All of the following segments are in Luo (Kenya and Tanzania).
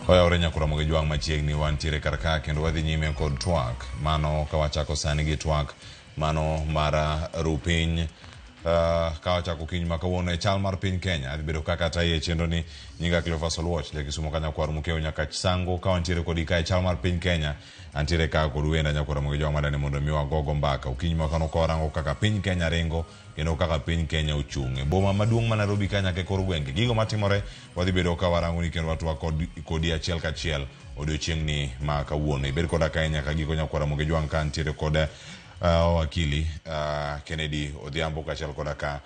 Oyawore nyakuramogi jwang' machiegni wantiere kar ka kendo wadhi nyime kod twak mano ka wachako sani gi twak mano mar rupiny ka wachako okinyi ma kawuono e chal mar piny Kenya adhi bedo kaka atayi e chenro ni nyinga Cleophas Oluoch ja Kisumo ka nyakwar Mukeo nyaka Sango ka wantiere kodi ka e chal mar piny Kenya antiere ka kod wenda nyakuramogi jwang' madani mondo mi wagogo mbaka okinyi ma kawuono ka warango kaka piny Kenya ringo kendo kaka piny Kenya ochung' e boma maduong' ma Nairobi ka nyaka e kor gwenge gigo matimore wadhi bedo ka warango ni kendo watwak kodi achiel kachiel odiochieng' ni ma kawuono ibed koda kae nyaka giko nyakwara Ramogi Jwang' ka ntiere kod wakili Kennedy Odhiambo kaachiel koda ka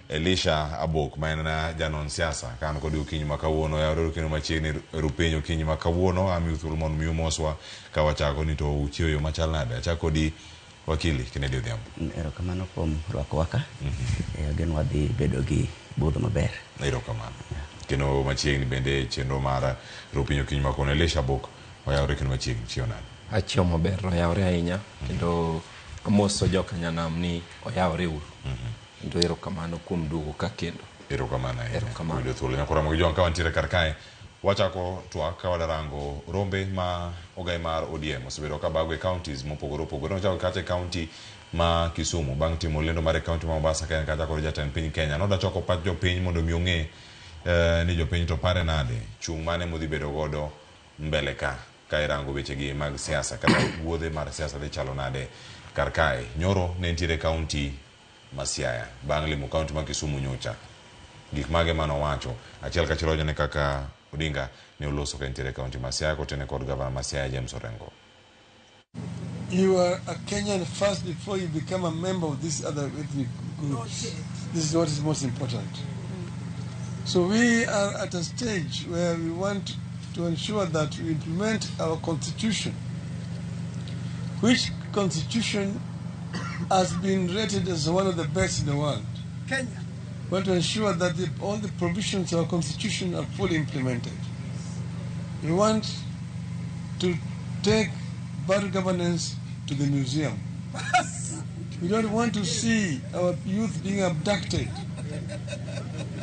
Elisha Abok ma en janon siasa ka an kodi okinyi ma kawuono yawore kendo machiegni rupiny okinyi ma kawuono amiyo thuolo mondo mi umoswa ka wachako ni to uchiewo yo machal nade achak kodi wakili Kennedy Odhiambo. Erokamano kuom rwakowa ka. Ageno wadhi bedo gi budho maber. Erokamano. Kendo machiegni bende chenro mar rupiny okinyi ma kawuono Elisha Abok oyawore kendo machiegni chiewo nade? Achiewo maber, oyawore ahinya kendo amoso joka nyanam ni oyawore uru. Kendo erokamano kuom duogo ka kendo. Erokamano ahinya. Erokamano. Yudo thuolo nyakora Ramogi Jwang' ka wantiere kar kae wachako twak ka wadarango rombe ma ogai mar ODM osebedo ka bago e counties mopogore opogore. Nochako kacha e county ma Kisumu bang' timo lendo mar e county ma Mombasa ka en kacha kod jatend piny Kenya. Nodachoko pach jopiny mondo mi ong'e ni jopiny to pare nade chung' mane modhi bedo godo mbele ka ka irango wechegi mag siasa kata wuodhe mar siasa dhi chalo nade kar kae. Nyoro ne nitiere county ma Siaya bang' limo county ma Kisumu nyocha. Gik mage manowacho achiel kachiel wacho ni kaka Odinga ne oloso ka entiere county ma Siaya kotene kod gavana ma Siaya James Orengo. You are a Kenyan first before you become a member of these other ethnic groups. This is what is most important. So we are at a stage where we want to ensure that we implement our constitution, which constitution has been rated as one of the best in the world. Kenya. We want to ensure that all the provisions of our constitution are fully implemented. We want to take bad governance to the museum. We don't want to see our youth being abducted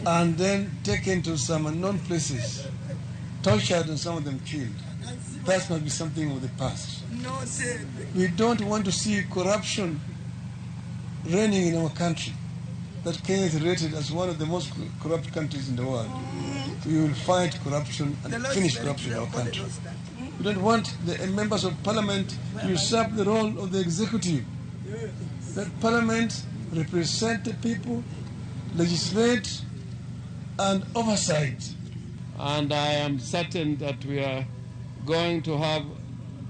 and then taken to some unknown places, tortured and some of them killed. That must be something of the past. No, sir. We don't want to see corruption reigning in our country. That Kenya is rated as one of the most corrupt countries in the world. We will fight corruption and The law is finish very corruption in clear. our Nobody country. knows that. We don't want the members of parliament to usurp the role of the executive. That parliament represent the people, legislate, and oversight. And I am certain that we are going to have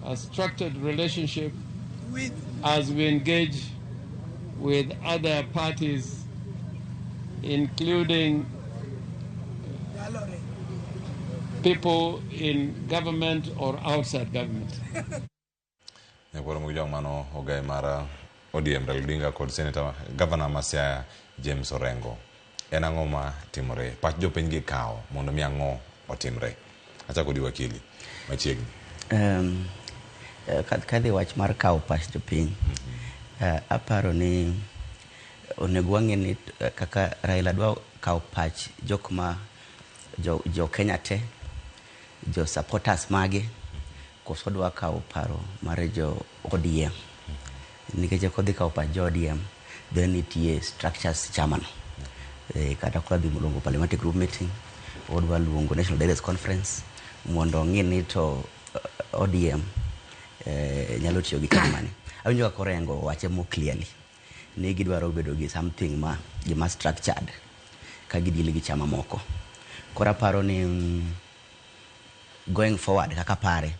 a structured relationship With as we engage with other parties, including Galore. people in government or outside government. Nyakwar Ramogi Jwang' mano ogai mar ODM Raila Odinga kod Senator Governor ma Siaya James Orengo. En ang'o ma timore? Pach jopiny gi kawo mondo mi ang'o otimre? Achako di wakili machiegni. Kadhi wach mar kawo pach jopiny, aparo ni onego wang'e ni kaka Raila dwa kawo pach jok ma jo Kenya te, jo supporters mage, koso dwa kawo paro mar jo ODM. Nikech kodhi kawo pach jo ODM, then nitie structures chamano. Kata koro adhi luongo parliamentary group meeting, odwa luongo National Delegates Conference mondo ong'i ni to ODM nyalo tiyo gi chama mane. Awinjo ka Orengo wache mo clearly ni gidwaro bedo gi something ma gima structured ka gidil gi chama moko. Koro aparo ni going forward kaka pare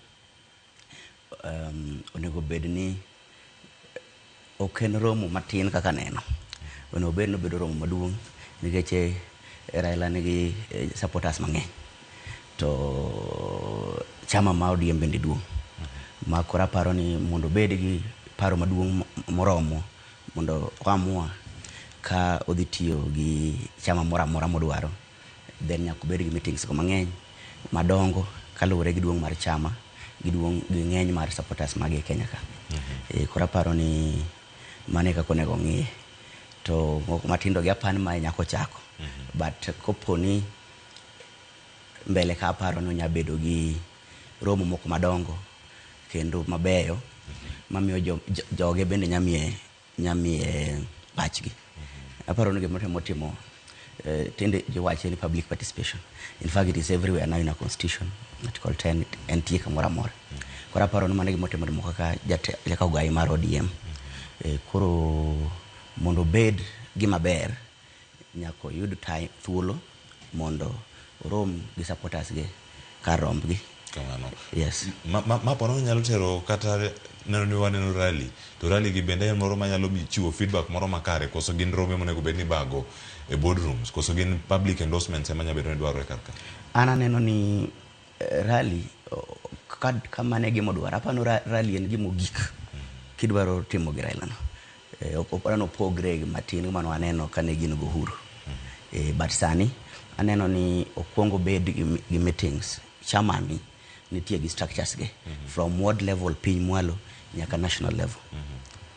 onego bed ni ok en romo matin kaka neno. Onego bed ni obedo romo maduong' nikech Raila nigi supporters mang'eny. To chama ma ODM bende duong'. Ma koro aparo ni mondo obed gi paro maduong' moromo mondo oamua ka odhi tiyo gi chama moro amora modwaro, then nyaka obed gi meetings go mang'eny madongo kaluwore gi duong' mar chama gi duong' gi ng'eny mar supporters mage e Kenya ka. Koro aparo ni mano e kaka onego ong'iye. To moko matindo gi apani mae nyaka ochako. But kopo ni mbele ka aparo ni onya bedo gi romo moko madongo kendo mabeyo mamiyo joge bende nyamiye pachgi. Aparo ni gimotemo timo tinde jiwache ni public participation. In fact, it is everywhere now in our constitution. Article 10 entie kamoro amora. Koro aparo ni mano e gimotemo timo kaka jakaw gai mar ODM. Koro mondo obed gima ber, nyaka oyud time, thuolo mondo orom gi supporters ge kar rombgi. Kamano. Yes. Ma pono nyalo tero kata neno ni waneno rally, to rally gi bende en moro manyalo chiwo feedback moro makare, koso gin rombe monego bed ni bago e boardrooms, koso gin public endorsements ema nyalo bedo ni dwarore kar ka? An aneno ni rally ka mano e gima odwaro. Aparo rally en gima ogik kidwaro timo gi Raila no. Oparo ni opogre matin mano waneno kane gin go Uhuru. But sani aneno ni okwongo bed gi meetings. Chama ni nitie gi structures ge from ward level piny mwalo nyaka national level.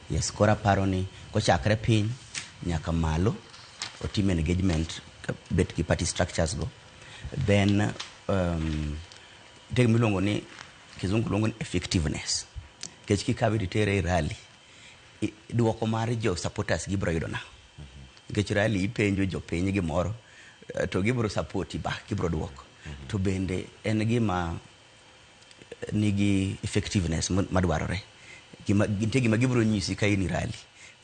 Yes, koro aparo ni kochakre piny nyaka malo otim engagement bet gi party structures go. Then nitie gima iluongo ni kizungu luongo ni effectiveness. Nikech kikawe titere e rally, duoko mar jo supporters gibiro yudo nang'o? Nikech rally ipenjo jopiny gimoro to gibiro support ba gibiro duoko. To bende en gima nigi effectiveness madwarore. Nitie gima gibiro nyisi ka in e rally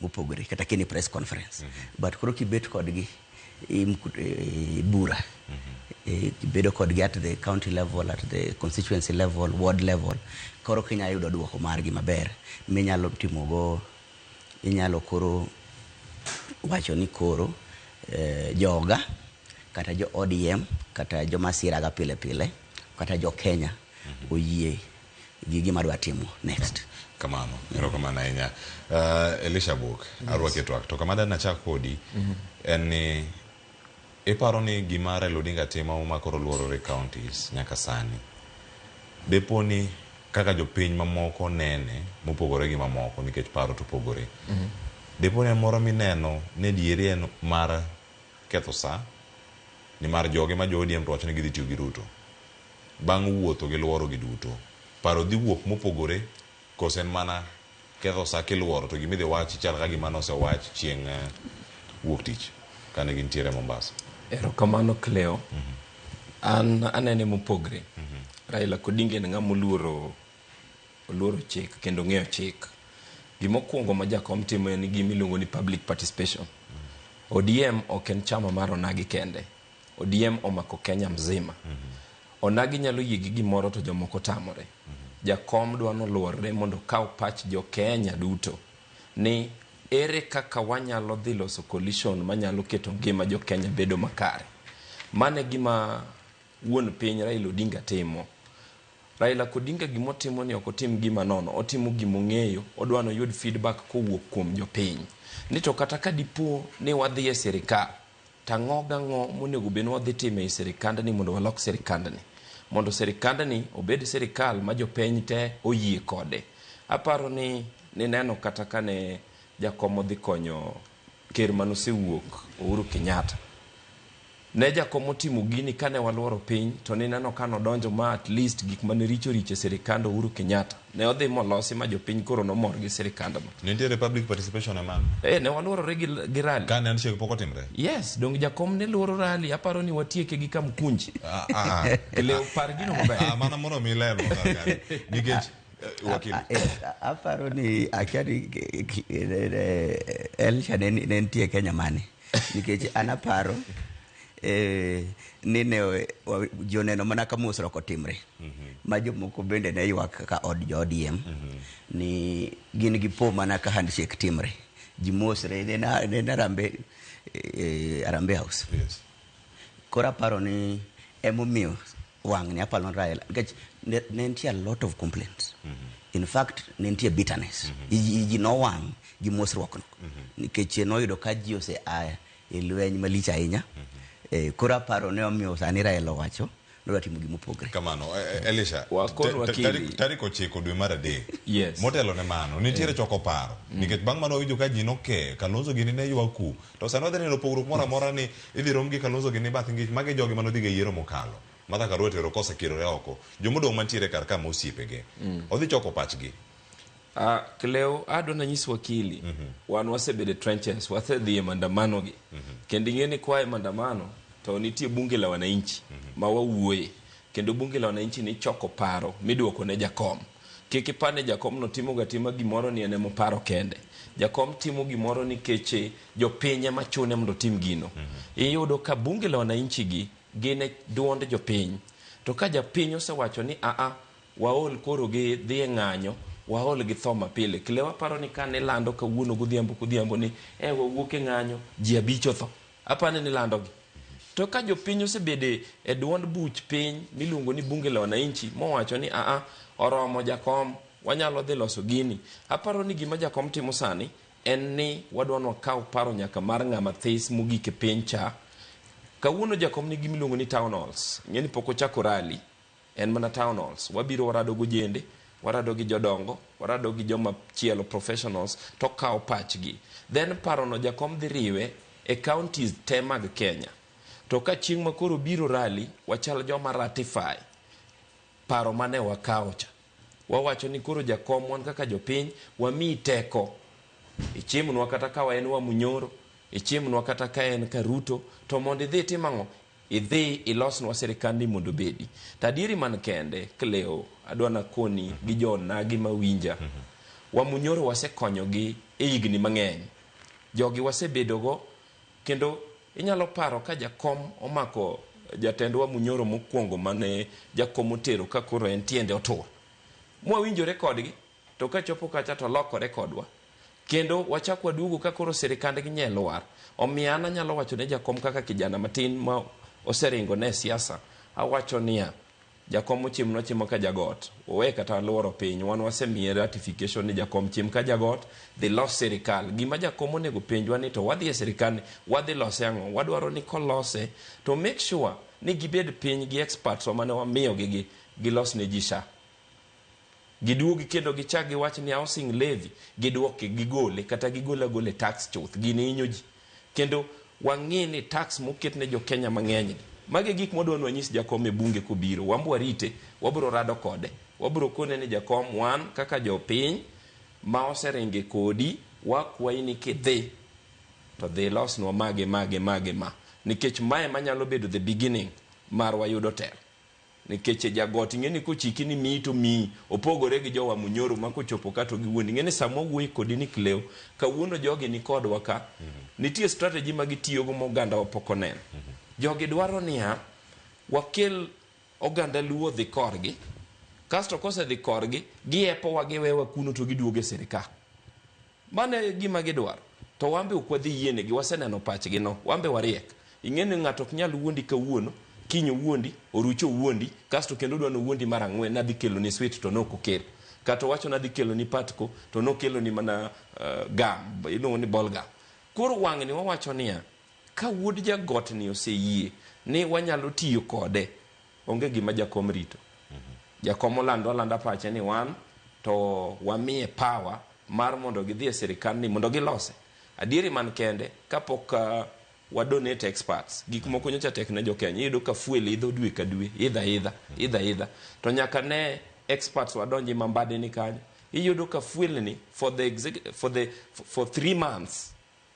mopogore kata ka in e press conference. But koro kibet kodgi e bura, kibedo kodgi at the county level, at the constituency level, ward level, koro kinya yudo duoko margi maber minyalo timogo, inyalo koro wacho ni koro joga kata jo ODM kata joma siraga pile pile kata jo Kenya oyie gi gima adwa timo next. Kamano, erokamano ahinya. Elisha Buk, arwaki e twak. To kama nachak kodi en ni iparo ni gima Raila Odinga timo ma koro luorore counties nyaka sani, depo ni kaka jopiny mamoko nene mopogore gi mamoko nikech paro to opogore. Depo ni en moro mineno ni dieri en mar ketho sa, nimar joge ma jo ODM to wacho ni gidhi tiyo gi Ruto. Bang' wuotho gi luoro gi duto, paro dhi wuok mopogore kose en mana ketho sa kiluoro to gima idhi wach chal ka gima nosewach chieng' wuok tich kane gintiere Mombasa. Erokamano Cleo. An anene mopogre. Raila Odinga en ng'ama oluoro chik kendo ong'eyo chik. Gimokwongo ma jakom timo en gima iluongo ni public participation. ODM ok en chama mar onagi kende. ODM omako Kenya mzima. Onagi nyalo yie gi gimoro to jomoko tamore. Jakom dwa noluorre mondo okaw pach jo Kenya duto ni ere kaka wanyalo dhi loso coalition manyalo keto ngima jo Kenya bedo makare. Mano e gima wuon piny Raila Odinga timo. Raila Odinga gimotimo ni ok otim gima nono, otimo gimong'eyo, odwa noyud feedback kowuok kuom jopiny. Ni to kata ka dipo ni wadhi e sirikal, tang'o gang'o monego bed ni wadhi timo ei sirikandni mondo walok sirikandni. Mondo sirikandni obed sirikal ma jopiny te oyie kode. Aparo ni nineno kata kane jakom odhi konyo ker manosewuok Uhuru Kenyatta. Ne jakom otimo gini kane waluoro piny to nineno ka nodonjo ma at least gik mane richo richo e sirikand Uhuru Kenyatta. Ne odhi molosi ma jopiny koro nomor gi sirikandno. Nitiere public participation e mano? Ne waluorore gi rally. Kane handshake pok otimre? Yes, dong jakom ne luoro rally, aparo ni watieke gi Kamkunji. Leo par gino maber. Mana mondo mi ler nikech wakil. Aparo ni akia ni Elisha ne nitie Kenya mane. Nikech an aparo ni ne ji oneno mana ka mosruok otimre. Ma jomoko bende ne ywak kaka od jo ODM ni gin gi po mana ka handshake timre. Ji mosre ne Harambee House. Yes. Koro aparo ni emomiyo wang'ni aparo ni Raila nikech ne nitie a lot of complaints. In fact, ne nitie bitterness. Ji nowang' gi mosruok no. Nikech noyudo ka ji ose a e lweny malich ahinya. Koro aparo ne omiyo sani Raila owacho nodwa timo gimopogre. Kamano, Elisha, tarik 9 dwe mar 3. Yes. Motelo ne mano, nitiere choko paro. Nikech bang' mano winjo ka ji noke, Kalonzo gini ne ywak ku. To sani wadhi neno pogruok moro amora ni idhi rom gi Kalonzo gini bath ngich, magi jogi manodhi ga yiero mokalo. Martha Karua tero kosekirore oko jomodong' mantiere kar ka ma osiepege odhi choko pachgi. Cleo, adwa nanyis wakili wan wasebedo e trenches, wasedhi e maandamano gi kendo ing'e ni kwa e maandamano to nitie bunge la wananchi ma wawuoye kendo bunge la wananchi ni choko paro miduoko ne jakom. Kik ipar ni jakom no timo ga tima gimoro ni en emoparo kende. Jakom timo gimoro nikech jopiny ema chune mondo otim gino. Iyudo ka bunge la wananchi gi gin e duond jopiny. To ka japiny osewacho ni aa waol koro gi dhi e ng'anyo, waol gi tho mapile. Cleo aparo ni kane lando kawuono godhiambo kodhiambo ni e wawuok e ng'anyo ji abich otho. Apani ni lando gi. To ka jopiny osebede e duond buch piny miluongo ni bunge la wananchi mowacho ni aa oromo jakom wanyalo dhi loso gini. Aparo ni gima jakom timo sani en ni wadwa ni wakaw paro nyaka mar ng'ama this mogik e piny cha. Kawuono jakom nigi gimiluongo ni town halls. Ing'e ni pok ochako rally, en mana town halls. Wabiro warado gojende, warado gi jodongo, warado gi joma chielo professionals to kawo pachgi. Then parono jakom dhi riwe e counties te mag Kenya. To ka chieng' ma koro biro rally, wachal joma ratify paro mane wakawo cha. Wawacho ni koro jakom wan kaka jopiny wamiyi teko. Ichimnwa kata ka en Wamunyoro, ichimnwa kata ka en Karuto, to mondo idhi itim ang'o? Idhi ilosnwa sirikandni mondo obedi. To adieri man kende, Cleo, adwa nakoni gi jonagi mawinja. Wamunyoro wasekonyogi e higni mang'eny. Jogi wasebedogo kendo inyalo paro ka jakom omako jatend Wamunyoro mokwongo mane jakom otero ka koro en tiende otur. Mwawinjore kodgi, to kachopo kacha to lokore kodwa. Kendo wachak waduogo ka koro sirikandgi nye lwar. Omiyo an anyalo wacho ne jakom kaka kijana matin ma oseringo ne siasa, awacho niya, jakom ochimnwa chimo ka jagot, owe kata luoro piny, wan wasemiye ratification ni jakom chim ka jagot, dhi los sirikal. Gima jakom onego penjwa ni to wadhi e sirikal ni, wadhi lose ang'o? Wadwaro ni kolose, to make sure ni gibed piny gi experts wa mane wamiyogi gi, gilos ne ji SHA. Giduogi kendo gichak giwach ni housing levy giduoke gigole kata gigole agole tax chuth gini hinyo ji. Kendo wang'i ni tax moket ne jo Kenya mang'eny ni. Magi e gik mwadwa ni wanyis jakom e bunge kobiro. Wan be warite, wabiro rado kode. Wabiro kone ni jakom wan kaka jopiny ma oseringe kodi wakwayi ni kidhi to dhi ilosnwa mage mage mage ma. Nikech mae manyalo bedo the beginning mar wayudo telo. Nikech jagot ing'e ni kochiki ni miyi to miyi. Opogore gi jowa Munyoro ma kochopo ka to giwuondi. Ing'e ni sama wawuoyo kodi ni Cleo, kawuono jogi ni kodwa ka. Nitie strategy ma gitiyogo ma oganda wa pok oneno. Jogi dwaro niya, wakel oganda Luo dhi korgi, kasto kosedhi korgi, giepowa giwewa kuno to giduogo e sirikal. Mano e gima gidwaro. To wan be ok wadhi yienegi, waseneno pachgi no. Wan be wariek. Ing'e ni ng'ato ok nyal wuondi kawuono, kiny owuondi, orucho owuondi, kasto kendo odwa ni owuondi mar ang'wen nadhi keloni sweet to nok okel. Kata owacho nadhi keloni patco to nokeloni mana gum, iluongo ni ball gum. Koro wang'ni wawacho niya, ka wuod jagot ni oseyie ni wanyalo tiyo kode, onge gima jakom rito. Jakom olando alanda pache ni wan to wamiye power mar mondo gidhi e sirikal ni mondo gilose. Adieri man kende kapok wa donate experts, gik moko nyocha tek ne jo Kenya. Iyudo ka fuel idho dwe ka dwe, idha idha, idha idha. To nyaka ne experts wadonji mambade ni kanyo. Iyudo ka fuel ni for the for the for 3 months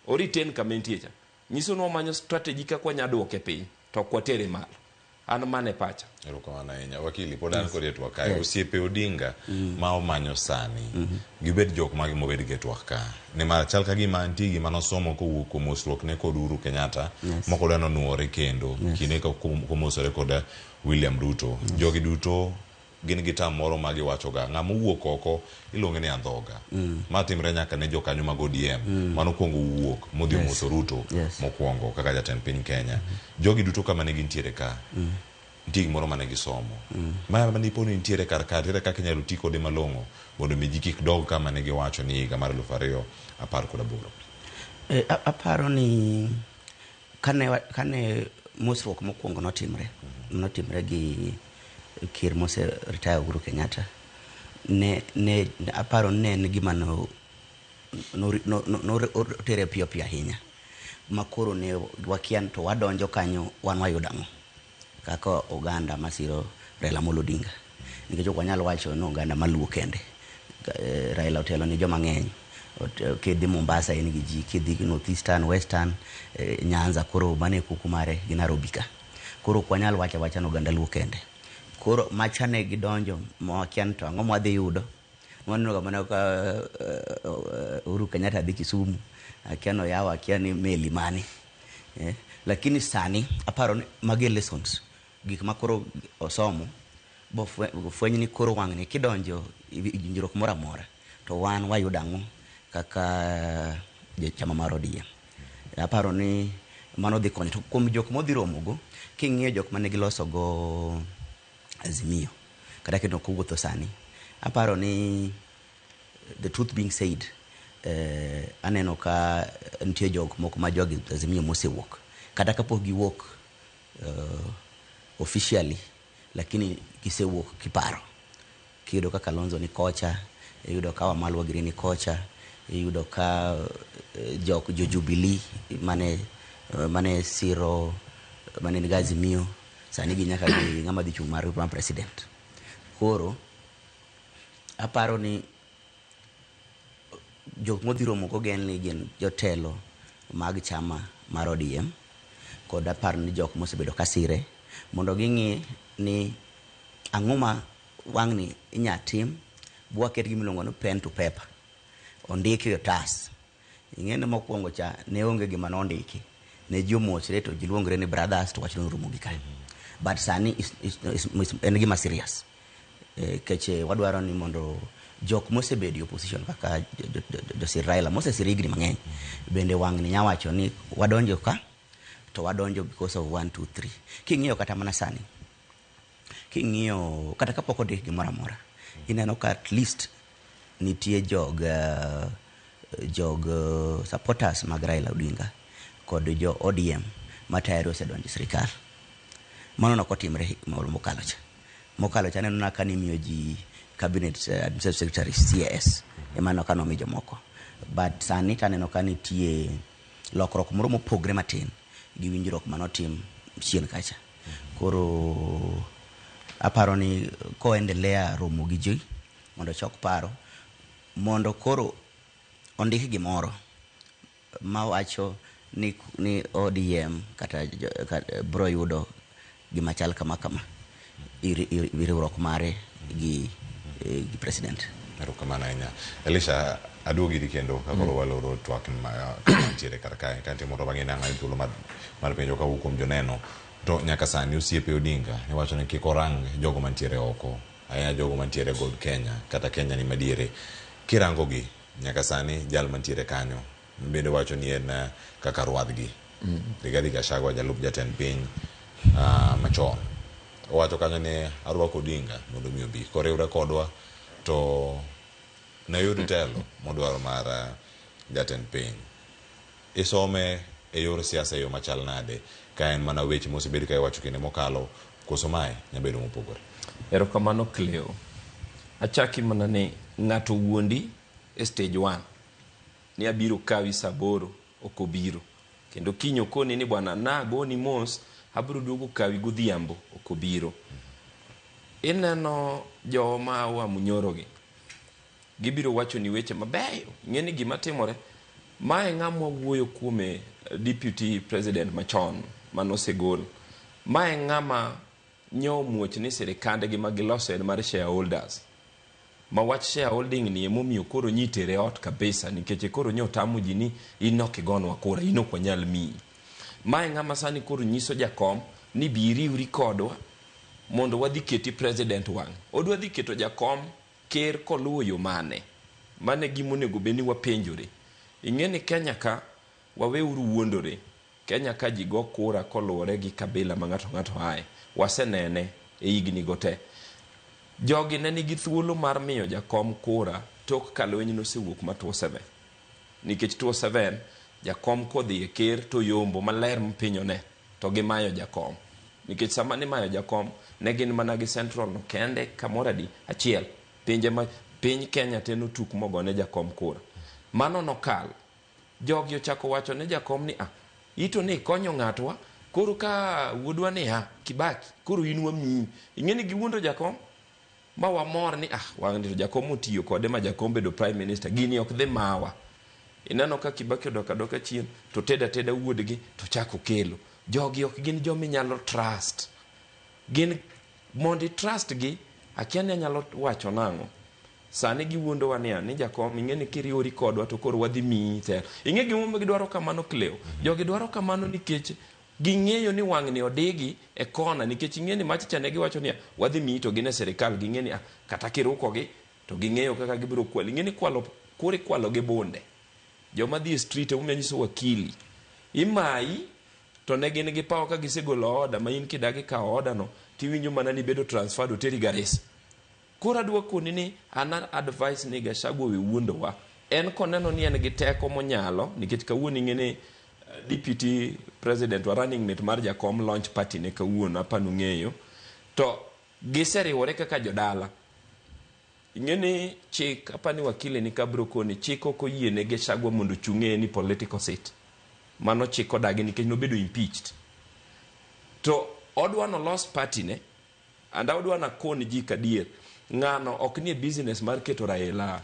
o retain kama entie cha. Nyiso ni wamanyo strategy kaka wanya duoke piny to ok watere malo. An mano e pacha. Erokamano ahinya. Wakili, pod an kodi e twak kae. Osiepe Odinga ma omanyo sani, gibed jok mage mobed gi e twak ka. Nimar chal ka gima nitie gima nosomo kowuok kuom mosruok ne kod Uhuru Kenyatta, mok odwa nonuore kendo kinde komosore kod William Ruto. Jogi duto gin gi tam moro ma giwachoga. Ng'ama owuok oko iluonge ni andhoga. Ma timre nyaka ne jokanyo mag ODM. Mano kuongo wuok modhi omoso Ruto mokwongo kaka jatend piny Kenya. Jogi duto kama ne gintiere ka, nitie gimoro mane gisomo. Ma dipo ni nitiere kar ka, ere kaka inyalo ti kode malong'o mondo mi ji kik dog kama ne giwacho ni higa mar 2018. Aparo ni kane mosruok mokwongo notimre gi ker mose retire Uhuru Kenyatta, ne aparo ni ne en gima no tere piyo piyo ahinya ma koro ne wakia to wadonjo kanyo wan wayudo ang'o. kaka oganda masiro Raila Amolo Odinga. Nikech ok wanyal wacho ni oganda maluo kende. Raila otelo ni joma ng'eny. Kidhi Mombasa en gi ji, kidhi North Eastern, Western, Nyanza koro mano e kuku mare gi Nairobi ka. Koro ok wanyal wacho awacha ni oganda luo kende. Koro macha ne gidonjo ma wakia ni to ang'o mwadhi yudo. Waneno ga mana ka Uhuru Kenyatta dhi Kisumu, akia ni oyawo akia ni meli mane. Lakini sani aparo ni magi e lessons, gik ma koro osomo bofweny ni koro wang'ni kidonjo e winjruok moro amora to wan wayudo ang'o kaka chama mar ODM. Aparo ni mano dhi konyo. To kuom jok modhi romogo, king'iyo jok mane giloso go Azimio, kata kendo kowuotho sani, aparo ni the truth being said, aneno ka nitie jok moko ma jogi Azimio mosewuok. Kata kapok giwuok officially, lakini gisewuok kiparo. Kiyudo ka Kalonzo ni kocha, iyudo ka Wamalwa giri ni kocha, iyudo ka jok jo Jubilee mane siro mane nigi Azimio sani gi nyaka gi ng'ama dhi chung' mar president. Koro aparo ni jok modhi romo go gen ni gin jotelo mag chama mar ODM kod aparo ni jok mosebedo ka sire mondo ging'i ni ang'o ma wang'ni inya tim bwaket gimiluongo ni pen to paper ondiki e otas. Ing'e ni mokwongo cha ne onge gima nondiki, ne ji omosre to ji luongre ni brothers to wachno norumo gi kanyo. But sani en gima serious. Keche wadwaro ni mondo jok mosebedo e opposition kaka josir Raila mosesir higni mang'eny bende wang'ni nya wacho ni wadonjo ka to wadonjo because of 1 2 3. King'iyo kata mana sani, king'iyo kata kapok ondik gimoro amora, ineno ka at least nitie jog supporters mag Raila Odinga kod jo ODM ma tayari osedonjo e sirikal. Mano nok otimre mokalo cha. Mokalo cha aneno na ka nimiyo ji cabinet administrative secretary CAS ema aneno ka nomi jomoko. But sani taneno ka nitie lokruok moro mopogre matin gi winjruok manotim chien kacha. Koro aparo ni koendelea romo gi ji mondo ochok paro mondo koro ondik gimoro mawacho ni ODM kata bro yudo gima chal kama kama riwruok mare gi president. Erokamano ahinya. Elisha, aduogi iri kendo ka koro waloro twak mantiere kar kae. Ka nitie moro mang'e ni ang' thuolo mar penjo kawuok kuom joneno. To nyaka sani osiepe Odinga iwacho ni kik orang jogo mantiere oko, ahinya jogo mantiere God Kenya kata Kenya ni madiere. Kirango gi nyaka sani jal mantiere kanyo bende wacho ni en kaka rwadhgi. Rigathi Gachagua jalup jatend piny machon. Owacho kanyo ni arwako Odinga mondo mi obi koriwre kodwa to noyud telo modwaro mar jatend piny. Isome e yor siasa e yo machal nade ka en mana weche mosebed ka iwacho kinde mokalo koso mae nyabedo mopogore? Erokamano Cleo. Achaki mana ni ng'ato wuondi e stage 1 ni abiro kawi saa 8 ok obiro. Kendo kiny okoni ni bwana nagoni mos abiro duogo kawi godhiambo ok obiro. Ineno joma oa Munyoro gi, gibiro wacho ni weche mabeyo. Ing'e ni gima timore, mae ng'ama wuoyo kuome deputy president machon manosegol. Mae ng'ama nyo muoch ni sirikandgi ma giloso en mar shareholders. Ma wach shareholding ni emomiyo koro nyitere ot kabisa nikech koro nyo tamo ji ni in ok igonwa kura, in ok wanyal miyi. Mae ng'ama sani koro nyiso jakom ni bi iriwri kodwa mondo wadhi keti president wang'. Odwa dhi keto jakom ker koluwo yo mane? Mane gima onego bed ni wapenjore. Ing'e ni Kenya ka waweuru wuondore. Kenya ka ji go kura koluwore gi kabila ma ng'ato ng'ato ae. Wasenene e higni go te. Jogi ne nigi thuolo mar miyo jakom kura tok ka lweny nosewuok ma 2007. Nikech 2007 jakom kodhi e ker to yombo maler ma piny one to gimayo jakom. Nikech sama nimayo jakom ne gin mana gi central no kende kamoro adi achiel. Pinje ma piny Kenya te notuk mogone jakom kura. Mano nokalo. Jogi ochako wacho ne jakom ni ito ni ikonyo ng'atwa Koro ka wuodwa ni ha Kibaki, koro in wamiyi. Ing'e ni giwuondo jakom ma wamor ni ah wang' to jakom otiyo kode ma jakom bedo prime minister, gini ok dhi mawa. Ineno ka Kibaki odok adoka chien to teda teda wuodgi to chako kelo. Jogi ok gin joma inyalo trust. Gin mondo i trust gi, akia ni anyalo wacho nang'o. Sani giwuondowa niya ni jakom ing'e ni kiriwori kodwa to koro wadhi miyi telo. Ing'e gimomiyo gidwaro kamano Cleo? Jogi dwaro kamano nikech ging'eyo ni wang'ni odigi e kona nikech ing'e ni macha cha ne giwacho niya wadhi miyi to gin e sirikal ging'e ni ah, kata kirukogi to ging'eyo kaka gibiro kwali. Ing'e ni kwalo koro ikwalo gi bunde. Joma dhi e street emomiyo anyiso wakili. Imayi to ne gin gi pawa ka gisegolo order ma in kidagi kawo order no tiwinjo mana ni ibedo transferred oteri Garissa. Koro adwa koni ni an a advice ni Gachagua owe wuondowa. En koneno ni en gi teko monyalo nikech kawuono ing'e ni deputy president wa running mate mar jakom launch party ne kawuono apani ung'eyo to giseriwore kaka jodala. Ing'e ni chik apani wakili ni kabro koni chik ok oyie ne Gachagua mondo ochung' e any political seat. Mano chik odagi nikech nobedo impeached. To odwa nolos party ne and adwa nakon ji kadier ng'ano ok nie business mar keto Raila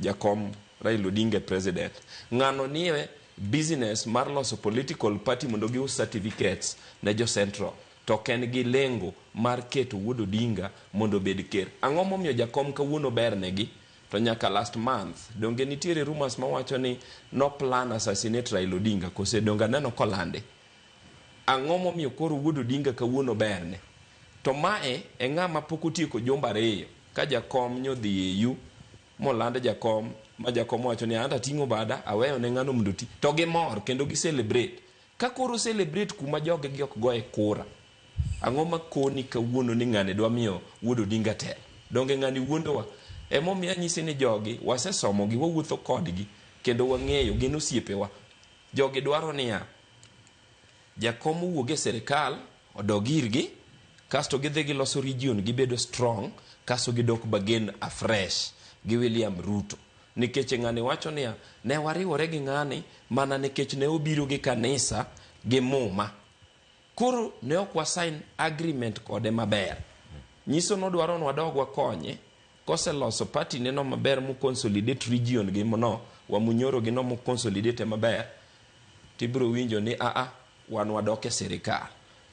jakom Raila Odinga e president. Ng'ano nie business mar loso political party mondo gius certificates ne jo Central. To ok en gi lengo mar keto wuod Odinga mondo obed ker. Ang'o momiyo jakom kawuono ber negi? To nyaka last month, donge nitiere rumors mawacho ni no plan assassinate Raila Odinga, kose donge aneno kolande? Ang'o momiyo koro wuod Odinga kawuono berne? To mae e ng'ama pok otieko jumbe ariyo ka jakom nyodhi e EU moland jakom ma jakom owacho ni anta ating'o bada aweyo ne ng'ano mondo oti to gimor kendo gi celebrate. Ka koro celebrate kuma jogi gi ok goye kura, ang'o makoni kawuono ni ng'ani dwa miyo wuod Odinga telo? Donge ng'ani wuondowa? Emomiyo anyisi ni jogi wasesomogi, wawuotho kodgi kendo wang'eyo gin osiepewa. Jogi dwaro niya, jakom owuog e sirikal odog irgi kasto gidhi giloso region gibedo strong kasto gidok bargain afresh gi William Ruto. Nikech ng'ani wacho niya, ne wariwore gi ng'ani mana nikech ne obiro gi kanisa gi muma. Koro ne ok wa sign agreement kode maber. Nyiso nodwaro ni wadog wakonye koseloso party ne no maber mo consolidate region gi no wamunyoro gi no mo consolidate maber tibiro winjo ni aa wan wadok e sirikal.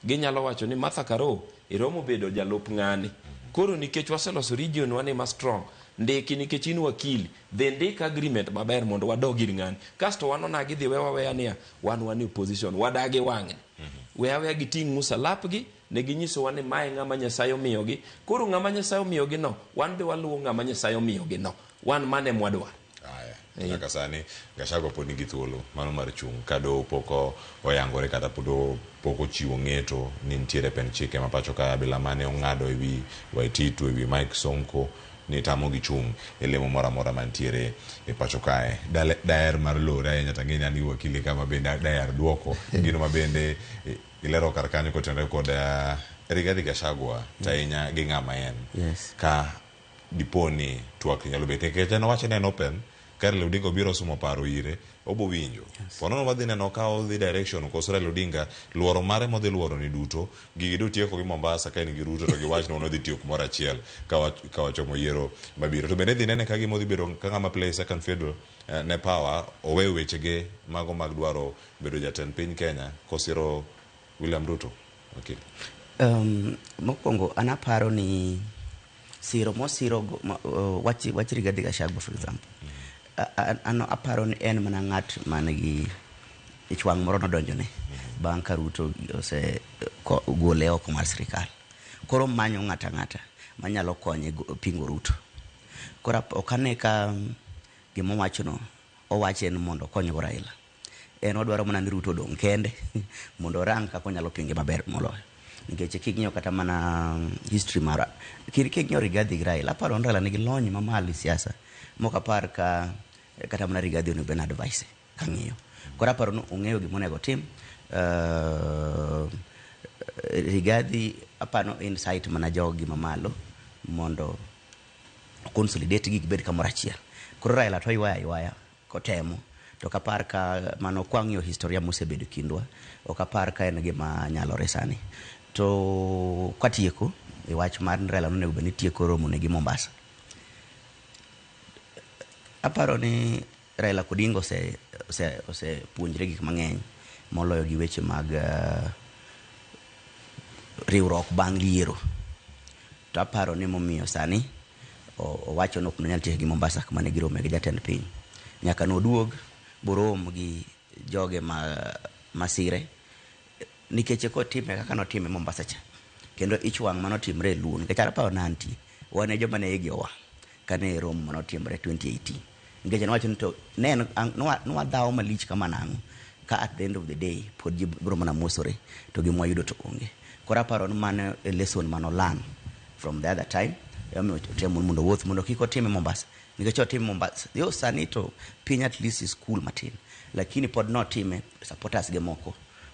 Ginyalo wacho ni Martha Karua iromo bedo jalup ng'ani. Koro nikech waseloso region wa ni ma strong, ndiki nikech in wakili, dhi ndik agreement maber mondo wadog ir ng'ani. Kasto wan onagi dhi wewa weya niya, wan wan e opposition, wadagi wang'ni. We aweya giting' musalapgi, ne ginyisowa ni mae ng'ama Nyasaye omiyogi. Koro ng'ama Nyasaye omiyogi no, wan be waluwo ng'ama Nyasaye omiyogi no. Wan mane mwadwaro. Aya, nyaka sani Gachagua pod nigi thuolo mano mar chung' ka doho pok oyangore kata pod pok ochiwo ng'eto ni nitiere pend chike ma pacho ka abila mane ong'ado ewi Waititu ewi Mike Sonko ni tamogi chung' e lemo moro amora mantiere e pacho kae. Daher mar lore ahinya to ang'e ni an gi wakili ka ma bende daher duoko gino ma bende ilero kar kanyo kotenore kod Rigathi Gachagua to ahinya gi ng'ama en. Yes. Ka dipo ni twak nyalo bet nikech en owacho ni en open ka Raila Odinga obiro sumo paro ire obo winjo. Po nono wadhi neno ka odhi direction koso Raila Odinga luoro mare modhi luoro ni duto gigi do tieko gi Mombasa ka en gi Ruto to giwach ni wan tiyo kumoro achiel ka wachomo yiero mabiro. To bende idhi nene ka gima odhi bedo ka ng'ama play second fiddle ne power owe wechege mago mag dwaro bedo jatend piny Kenya kosiro William Ruto. Okay. Mokwongo an aparo ni siro mosiro wach Rigathi Gachagua for example an aparo ni en mana ng'at man gi ich wang' moro nodonjone bang' ka Ruto ose gole oko mar sirikal. Koro manyo ng'ata ng'ata manyalo konye pingo Ruto. Koro ok ane ka gima owachono owache en mondo okonygo Raila. En odwaro mana ni Ruto odong' kende mondo orang kaka onyalo pinge maber moloyo. Nikech king'iyo kata mana history mar king'iyo Rigathi gi Raila, aparo ni Raila nigi lony mamalo e siasa mok apar ka kata mana Rigathi onego bed ni advice kang'iyo. Koro aparo ni ong'eyo gima onego otim. Rigathi aparo insight mana jogi mamalo mondo consolidate gi gibed kamoro achiel. Koro Raila to ywaya aywaya kotemo. To ok apar ka mano kwang'iyo historia mosebedo e kindwa, ok apar ka en gima nyalore sani. To katieko e wach mar ni Raila nonego bed ni tieko romo ne gi Mombasa. Aparo ni Raila Odinga ose ose osepuonjre gik mang'eny moloyo gi weche mag riwruok bang' yiero. To aparo ni momiyo sani owacho ni ok nonyal tieko gi Mombasa kuma ne girome gi jatend piny. Nyaka noduog borom gi joge ma masire nikech kotime kaka notime Mombasa cha kendo ich wang' manotimre e Luo nikech aparo ne antie wan e joma ne igi owang' kane romo manotimre 2018 nikech nowacho ni to ne en nwadhawo malich kama nang'o ka at the end of the day pod ji biro mana mosore to gima wayudo to onge. Koro aparo ni mano e lesson mano learn from the other time emomiyo otemo mondo owuoth mondo kik otime Mombasa nikech otime Mombasa yo sani to piny at least is cool matin lakini pod notime supporters ge moko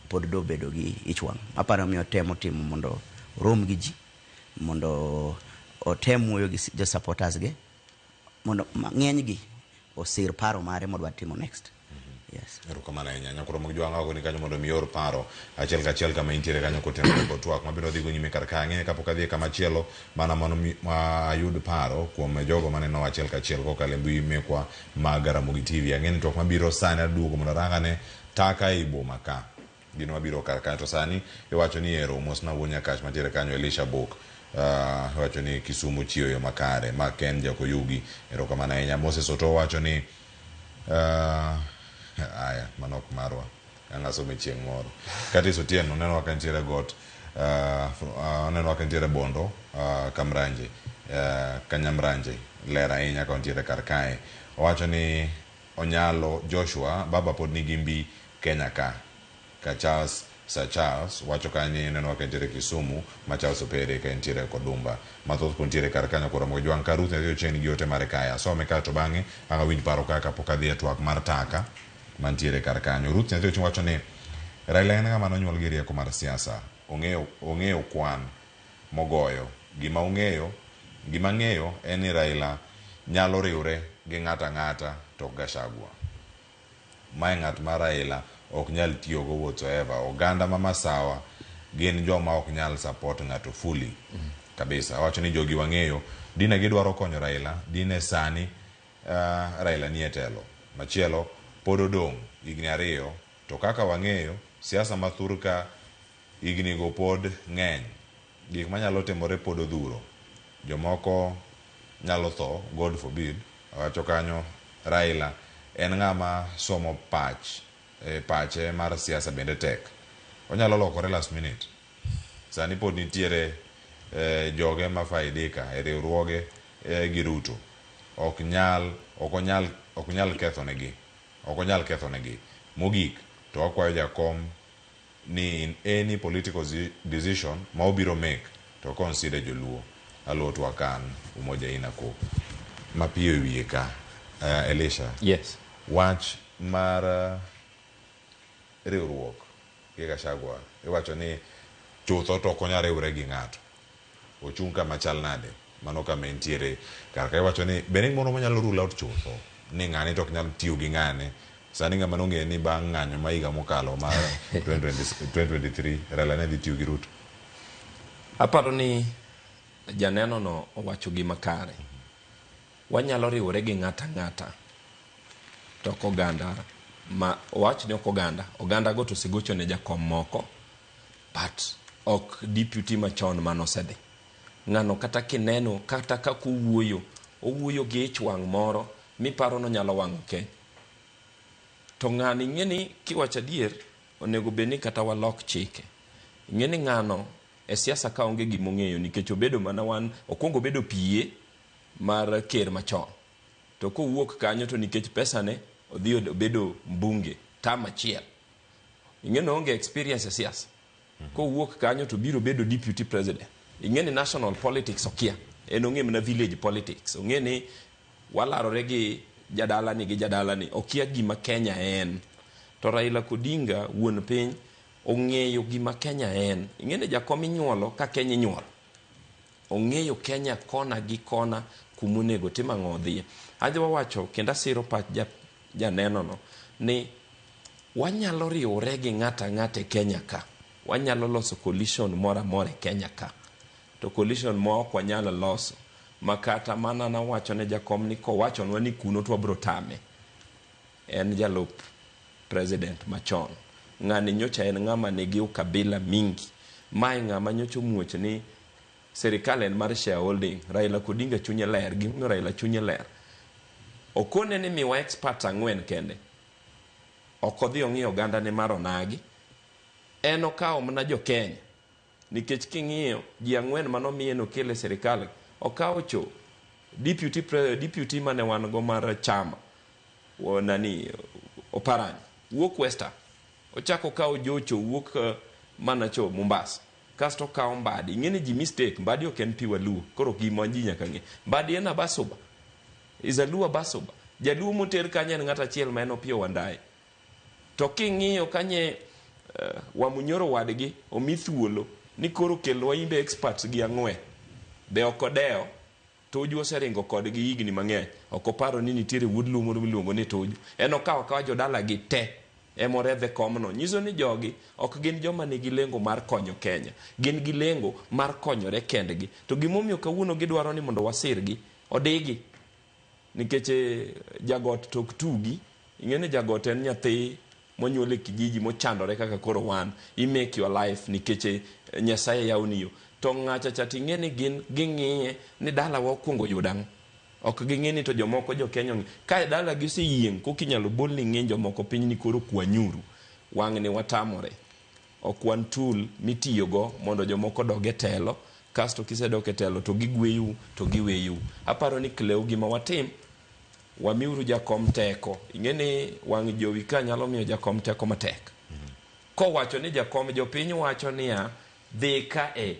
pod dobedo gi ich wang'. Aparo ni otemo timo mondo orom gi ji mondo otem wuoyo gi jo supporters ge mondo ng'eny gi osir paro mare modwa timo next. Yes. Erokamano ahinya. Nyakoro mag jwang'o agoni kanyo mondo mi or paro achiel kachiel kama intiere kanyo kotenore kod twak mabiro dhigo nyime kar ka. Ang'e kapok adhi kama chielo mana mondo mi ayud paro kuom jogo maneno achiel kachiel kokalo e mbui mekwa mag Ramogi TV. Ang'e ni twak mabiro sani aduogo mondo arangane taka ei boma ka. Gino mabiro kar ka to sani iwacho ni ero mosna wuon Nyakach mantiere kanyo Elisha Bok. Iwacho ni Kisumu chiyo yo makare. Ma Ken Jakoyugi. Erokamano ahinya. Moses Oto wacho ni aya mano ok marwa ang' asome chieng' moro. Curtis Otieno neno ka nitiere got oneno ka nitiere Bondo Kamranje Kanyamranje ler ahinya ka ontiere kar kae. Owacho ni onyalo Joshua baba pod nigi mbi Kenya ka. Ka Charles Sir Charles wacho kanyo ni oneno ka entiere Kisumu ma Charles Opere ka entiere Kodumba. Mathoth pod nitiere kar kanyo koro Ramogi Jwang' ka Ruth Nyathi Ochieng' nigi ote mare kae. Asome kae to bang'e ang' awinj paro ka kapok adhi e twak mar taka mantiere kar kanyo. Ruth Nyathi Ochieng' wacho ni Raila en ng'ama nonyuol gi rieko mar siasa. Ong'eyo ong'eyo kwan mogoyo. Gima ong'eyo gima ang'eyo en ni Raila nyalo riwre gi ng'ato ang'ata to ok Gachagua. Mae ng'at ma Raila ok nyal tiyogo whatsoever. Oganda ma Masawa gin joma ok nyal support ng'ato fully kabisa. Awacho ni jogi wang'eyo dine gidwaro konyo Raila dine sani Raila nie telo. Machielo pod odong' higni 2 to kaka wang'eyo siasa ma thurka higni go pod ng'eny. Gik manyalo timore pod odhuro. Jomoko nyalo tho, God forbid. Awacho kanyo Raila en ng'ama somo pach pache mar siasa bende tek. Onyalo lokore last minute. Sani pod nitiere joge ma faidika e riwruoge gi Ruto. Ok nyal ok onyal ok nyal kethonegi. Ok onyal kethonegi. Mogik to wakwayo jakom ni in any political decision ma obiro make to consider joluo. Aluo twak an Umoja Ina ko. Mapiyo e wiye ka. Elisha. Yes. Wach mar riwruok gi Gachagua iwacho ni chutho to ok onyal riwre gi ng'ato. Ochung' kama chal nade? Mano kama entiere kar ka iwacho ni be en gimoro manyalo rule out chutho ni ng'ane to ok nyal tiyo gi ng'ane. Sani ng'ama nong'eyo ni bang' ng'anyo ma higa mokalo mar 2020 2023 Raila ne dhi tiyo gi Ruto. Aparo ni janeno no owacho gima kare. Wanyalo riwore gi ng'ata ng'ata to ok oganda ma owach ni ok oganda. Oganda go to osegocho ne jakom moko but ok deputy machon manosedhi. Ng'ano kata kineno kata kaka owuoyo, owuoyo gi ich wang' moro miparo nonyalo wang'o Kenya. To ng'ani ing'e ni kiwacho adier onego bed ni kata walok chike. Ing'e ni ng'ano e siasa ka onge gima ong'eyo nikech obedo mana wan okwongo obedo PA mar ker machon. To kowuok kanyo to nikech pesane odhi obedo mbunge term achiel. Ing'e ni oonge experience e siasa. Kowuok kanyo to biro bedo deputy president. Ing'e ni national politics okia. En ong'e mana village politics. Ong'e ni walarore gi jadalani gi jadalani. Okia gima Kenya en. To Raila Odinga wuon piny ong'eyo gima Kenya en. Ing'e ni jakom inyuolo ka Kenya inyuolo. Ong'eyo Kenya kona gi kona kumonego tim ang'o odhiye. Adwa wacho kendo asiro pach janeno no Ni wanyalo riwore gi ng'ato ang'ata e Kenya ka. Wanyalo loso coalition moro amora e Kenya ka. To coalition ma ok wanyal loso ma kata mana nawacho ne jakom ni kowachonwa ni kuno to wabiro tame. En jalup president machon. Ng'ani nyocha en ng'ama nigi ukabila mingi. Mae ng'ama nyocha omuoch ni sirikal en mar shareholding. Raila Odinga chunye ler. Gimomiyo Raila chunye ler. Okone ni miwa experts ang'wen kende. Ok odhi ong'iyo oganda ne mar onagi. En okawo mana jo Kenya. Nikech king'iyo ji ang'wen manomiye nokel e sirikal, okawo cho deputy, deputy mane wan go mar chama nani Oparanya wuok Western, ochako okawo Jocho wuok mana cho Mombasa, kasto okawo Mbadi. Ing'e ni ji mistake, Mbadi ok en piwa Luo, koro gima ji nyaka ng'e. Mbadi en Abasuba, is a Luo Abasuba. Jaluo moter kanyo en ng'at achiel ma en Opiyo Wandayi. To king'iyo kanye Wamunyoro wadgi omi thuolo ni koro kelwa imbe experts gi ang'wen be ok odewo. Tuju oseringo kodgi higni mang'eny, ok oparo ni nitiere wuod Luo moro miluongo ni Tuju. En okawo akawa jodalagi te emoredhe komno. Nyiso ni jogi ok gin joma nigi lengo mar konyo Kenya, gin gi lengo mar konyore kendgi. To gimomiyo kawuono gidwaro ni mondo wasirgi, odigi. Nikech jagot to ok tugi. Ing'e ni jagot en nyathi monyuol e kijiji mochandore kaka koro wan. I make your life nikech Nyasaye yawni yo. To ng'acha cha ting'e ni gin ging'iye ni dalawa okuongo yudo ang'o. Ok ging'e ni to jomoko jo Kenya ong'e. Ka dala gi oseyieng' koka inyalo bolni ng'injo moko piny ni koro kwanyuru. Wang'ni watamore. Ok wan tool mitiyogo mondo jomoko odog e telo. Kasto kisedok e telo to gigweyu to giweyu. Aparo ni Cleo gima watim, wamiuru jakom teko. Ing'e ni wang' jowi ka nyalo miyo jakom teko matek. Kowacho ni jakom jopiny wacho niya, dhi ka e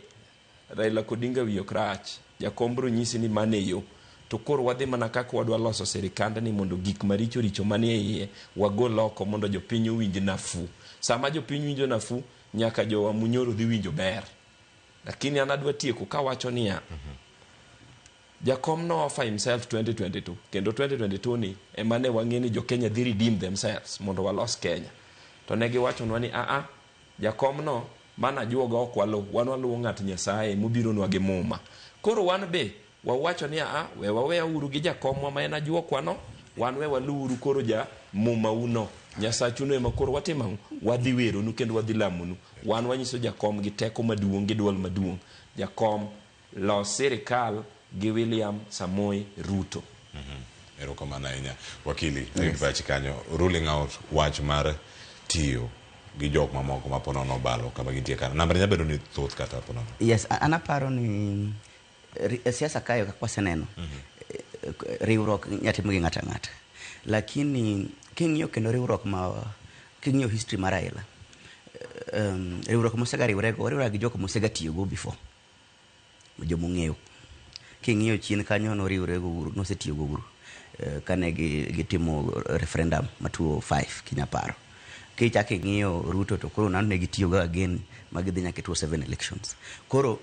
Raila Odinga wiye ok rach. Jakom biro nyisi ni mano e yo. To koro wadhi mana kaka wadwa loso sirikandni mondo gik maricho richo manie iye wagol oko mondo jopiny owinj nafuu. Sama jopiny winjo nafuu, nyaka jo Wamunyoro dhi winjo ber. Lakini an adwa tieko kawacho niya, Jakom no offer himself 2022 kendo 2022 ni ema ne wang'e ni jo Kenya dhi redeem themselves mondo walos Kenya. To ne giwachonwa ni aa, jakom no mana ajuoga ok waluw, wan waluwo ng'at Nyasaye mobironwa gi muma. Koro wan be wawacho ni aa, we waweyauru gi jakomwa ma en ajuokwa no, wan we waluwuru koro ja muma uno. Nyasachuno ema koro watimo ang'o? Wadhi weronu kendo wadhi lamonu. Wan wanyiso jakom gi teko maduong' gi duol maduong'. Jakom, los sirikal gi William Samoei Ruto. Erokamano ahinya. Wakili, rit pachi kanyo. Ruling out wach mar tiyo gi jok mamoko ma ponono obalo kama gintie kanyo. Namba nyalo bedo ni thoth kata ponono. Yes, an aparo ni e siasa kae kaka waseneno, riwruok inya tim gi ng'ato ang'ata. Lakini king'iyo kendo riwruok ma king'iyo history mar Raila, riwruok mosega riwrego, oriwre gi jok mosega tiyogo before, jomong'eyo. King'iyo chien kanyo noriwre go Uhuru, nosetiyo go Uhuru kane gitimo referendum ma 2005 kinya paro. Kichako ing'iyo Ruto to koro nano ne gitiyogo again ma gidhi nyaka e 2007 elections. Koro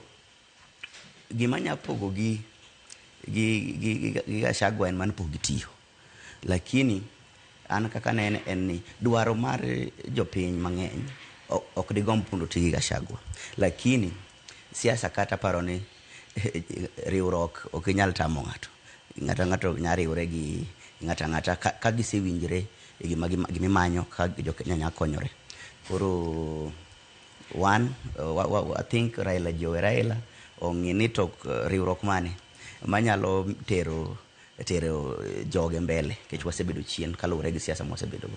gima nya pogo gi Gachagua en mana pok gitiyo. Lakini an kaka nene en ni dwaro mar jopiny mang'eny ok digomb mondo oti gi Gachagua. Lakini siasa kata paro ni riwruok ok inyal tamo ng'ato. Ng'ato ang'ato nya riwre gi ng'ato ang'ata ka gisewinjre e gima gimimanyo ka jo Kenya nya konyore. Koro wan I think Raila ji owe Raila ong'i ni to riwruok mane manyalo tero joge mbele nikech wasebedo chien kaluwore gi siasa mwasebedo go.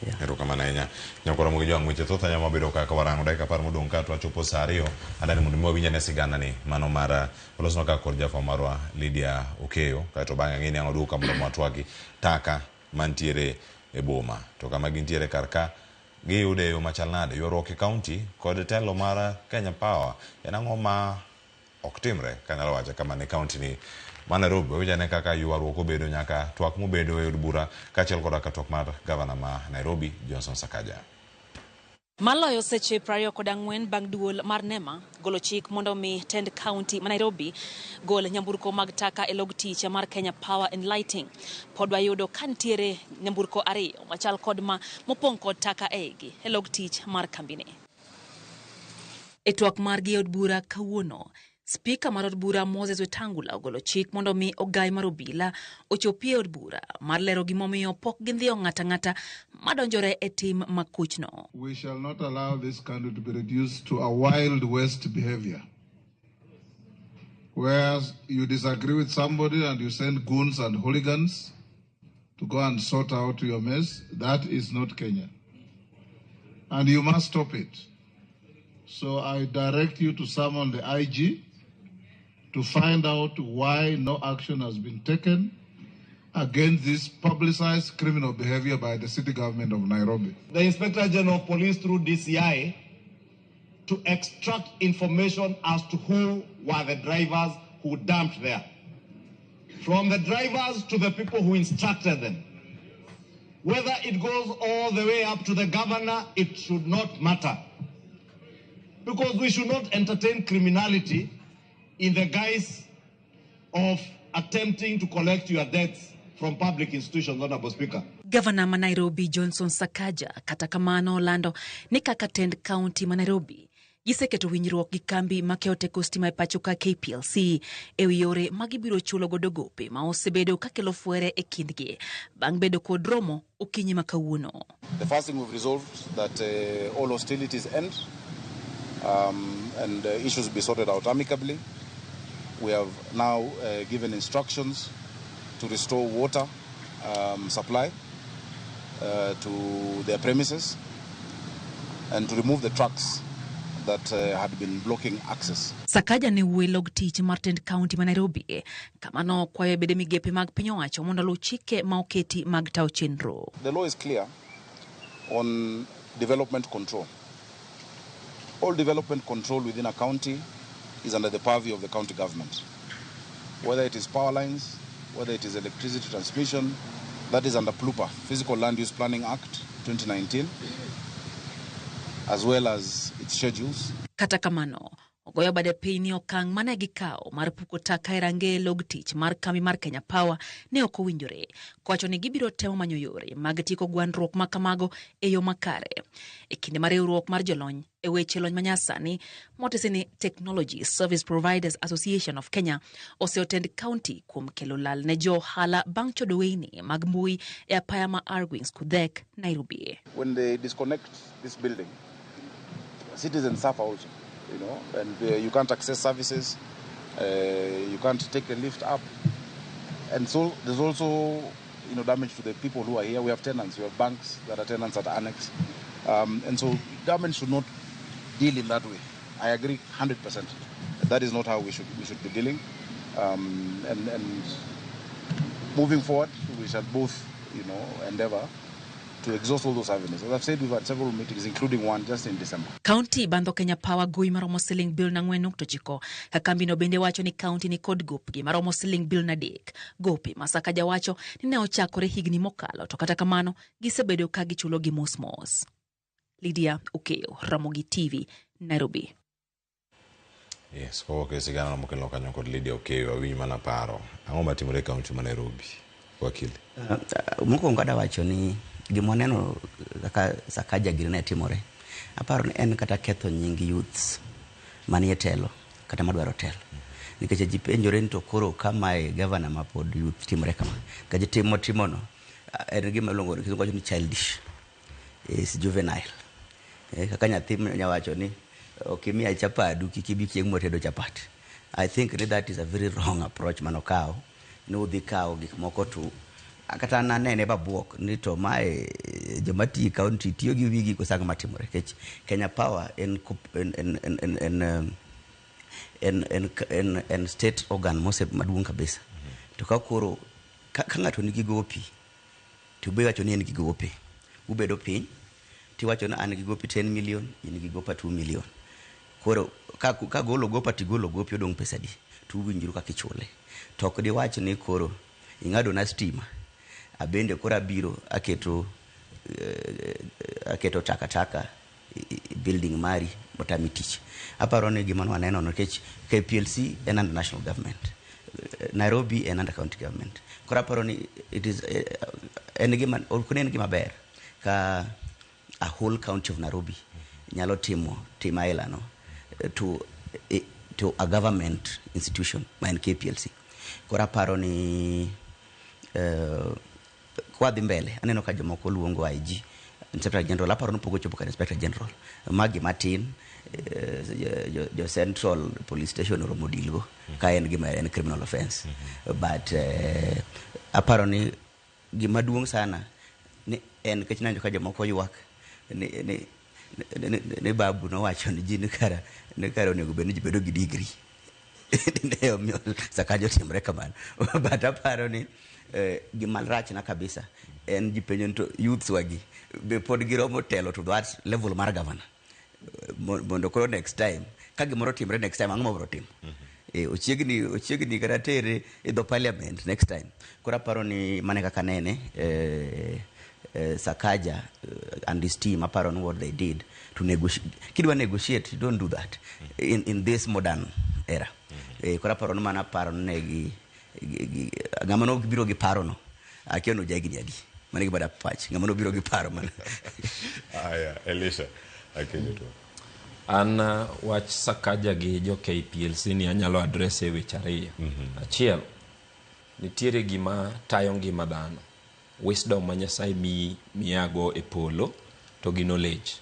Yeah. Erokamano ahinya. Nyakoro Ramogi Jwang' weche thoth ahinya mabedo kaka warango dakika 10 modong' ka to wachopo sa 2. Adani mondo mi wawinj ane sigana ni mano mar olosnwa kaka kod jafwambo marwa Lydia Okeyo kaeto bang'e ang'e ni ang' waduogo ka mondo watwagi taka mantiere e boma to kama gintiere kar ka giyude e yo machal nade ywaruok e kaunti kod telo mar Kenya Power en ang'o ma ok timre kanyalo wacho kamano e kaunti ni ma Nairobi. Wawinj ane kaka ywaruok obedo nyaka twak mobedo e od bura kaachiel koda ka twak mar gavana ma Nairobi Johnson Sakaja. Maloyo seche 24 bang' duol mar NEMA golo chik mondo mi tend kaunti ma Nairobi gol nyamburko mag taka e log tich mar Kenya Power and Lighting. Pod wayudo ka nitiere nyamburko ariyo machal kod ma mopong' kod taka eigi e log tich mar kambini. E twak margi e od bura kawuono, Spika mar od bura Moses Wetangula ogolo chik mondo mi ogai mar obila ochopi e od bura mar lero gimomiyo pok gindhiyo ng'ata ng'ata madonjore e tim makuchno. We shall not allow this country to be reduced to a Wild West behavior, where you disagree with somebody and you send goons and hooligans to go and sort out your mess. That is not Kenya. And you must stop it. So I direct you to summon the IG to find out why no action has been taken against this publicized criminal behavior by the city government of Nairobi. The Inspector General of Police through DCI to extract information as to who were the drivers who dumped there. From the drivers to the people who instructed them. Whether it goes all the way up to the governor, it should not matter. Because we should not entertain criminality in the guise of attempting to collect your debts from public institutions, Honorable Speaker. Gavana ma Nairobi Johnson Sakaja kata kamano lando ni kaka tend kaunti ma Nairobi giseketo winjruok gi kambi makeyo teko stima e pacho ka KPLC e wi yore ma gibiro chulo godo gope ma osebedo kakelo fwere e kindgi bang' bedo kod romo okinyi ma kawuono. The first thing we've resolved that all hostilities end and issues be sorted out amicably. We have now given instructions to restore water supply to their premises and to remove the trucks that had been blocking access. Sakaja ne wuoyo e log tich mar tend kaunti ma Nairobi kama nokwayo bede migepe mag piny owacho mondo oluw chike ma oketi mag tayo chenro. The law is clear on development control. All development control within a county is under the purview of the county government. Whether it is power lines, whether it is electricity transmission, that is under PLUPA, Physical Land Use Planning Act 2019, as well as its schedules. Kata kamano, ogoyo bade piny ni okang' mane gikawo mar puko taka e rangeye log tich mar kambi mar Kenya Power ne ok owinjore, kowacho ni gibiro temo manyo yore mag tieko gwandruok ma kamago e yo makare. E kinde ma riwruok mar jolony e weche lony manyasani motisi ni Technology Service Providers Association of Kenya oseotend kaunti kuom kelo lal ne jo ohala bang' chodo weyni mag mbui e apaya ma Argwings Kodhek, Nairobi. When they disconnect this building, citizens suffer also, you know, and you can't access services, you can't take a lift up. And so there's also, you know, damage to the people who are here. We have tenants, we have banks that are tenants at Annex. And so government should not deal in that way. I agree 100%. That is not how we should be dealing. And moving forward, we shall both, you know, endeavor to exhaust all those avenues. As I've said, we've had several meetings, including one just in December. County bandho Kenya Power gowi maromo siling bilion 4.9 ka kambino bende wacho ni county ni kod gopgi maromo siling bilion 3. Gope ma Sakaja wacho ni ne ochakore higni mokalo to kata kamano gisebedo ka gichulo gi mos mos. Lydia Okeyo, Ramogi TV, Nairobi. Yes, kowuok e sigana mokelo kanyo kod Lydia Okeyo, awinj mana paro. Ang'o matimore e kaunti ma Nairobi? Wakili. Mokwongo adwa wacho ni gima waneno kaka Sakaja gini ne timore, aparo ni en kata ketho nying youths manie telo kata madwaro telo. Nikech ji penjore ni to koro kamae gavana ma pod youth timore kama. Nikech timo timono en gima iluongo ni kizungu wacho ni childish, is juvenile. Kaka nyathi nyawacho ni ok imiya chapadu kik ibi chieng' motedo chapat. I think ni that is a very wrong approach manokawo. Ni udhi kawo gik moko to kata an anene babuok ni to mae joma tiyo e county tiyo gi wigi koso ang'o matimore. Nikech Kenya Power en state organ mose maduong' kabisa. To ka koro ka ng'ato nigi gopi to be iwacho ni en gi gope, ubedo piny tiwacho ni an gi gopi 10 million, in gi gopa 2 million. Koro ka golo gopa tigolo gopi odong' pesa adi to uwinjru kaka ichule. To ok diwach ni koro ing'ado na stima abende koro abiro aketo takataka building mari motami tich. Aparo ni gima nwaneno nikech KPLC en under national government. Nairobi en under county government. Koro aparo ni it is en gima ok en gima ber ka a whole county of Nairobi nyalo timo tim aila no to a government institution ma en KPLC. Koro aparo ni kwadhi mbele aneno ka jomoko luongo IG, Inspector General. Aparo ni pok ochopo kar Inspector General. Ma gima tin jo Central Police Station oromo deal go ka en gima en criminal offense. But aparo ni gima duong' sana ni en nikech nanjo ka jomoko ywak ni Babu nowacho ni ji ni kara onego bed ni ji bedo gi degree ne omiyo Sakaja otimre kamano. But aparo ni gima rachna kabisa en ji penjo ni to youths wagi be pod giromo telo to that level mar governor mondo koro next time ka gimoro timre, next time ang'o mabiro timo? Ochiegni kata tere e dho parliament next time. Koro aparo ni mane kaka nene Sakaja and his team, aparo ni what they did to negotiate, kidwa negotiate, you don't do that in this modern era. Koro aparo ni mana paro ni ne gi ng'ama nobiro gi paro no akia no jahigni adi. Mano e gima dapach ng'ama nobiro gi paro mana. Aya, Elisha Akinyo to. An wach Sakaja gi jo KPLC ni anyalo address e weche ariyo. Achiel, nitiere gima tayo ngima dhano. Wisdom ma Nyasaye miyi miyago e polo to gi knowledge.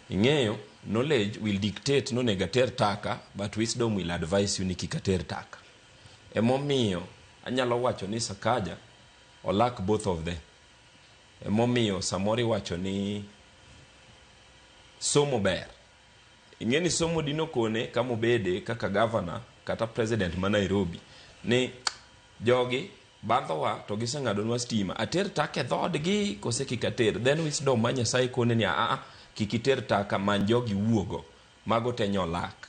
Ing'eyo, knowledge will dictate nonego ater taka, but wisdom will advise you ni kik ater taka. Emomiyo anyalo wacho ni Sakaja olak both of them. Emomiyo samoro iwacho ni somo ber. Ing'e ni somo dino kone kama obede kaka governor kata president ma Nairobi ni jogi bandhowa to giseng'adonwa stima, ater taka e dhoodgi kose kik ater? Then wisdom ma Nyasaye kone ni aa, kik iter taka, many jogi wuogo mago te nyolak.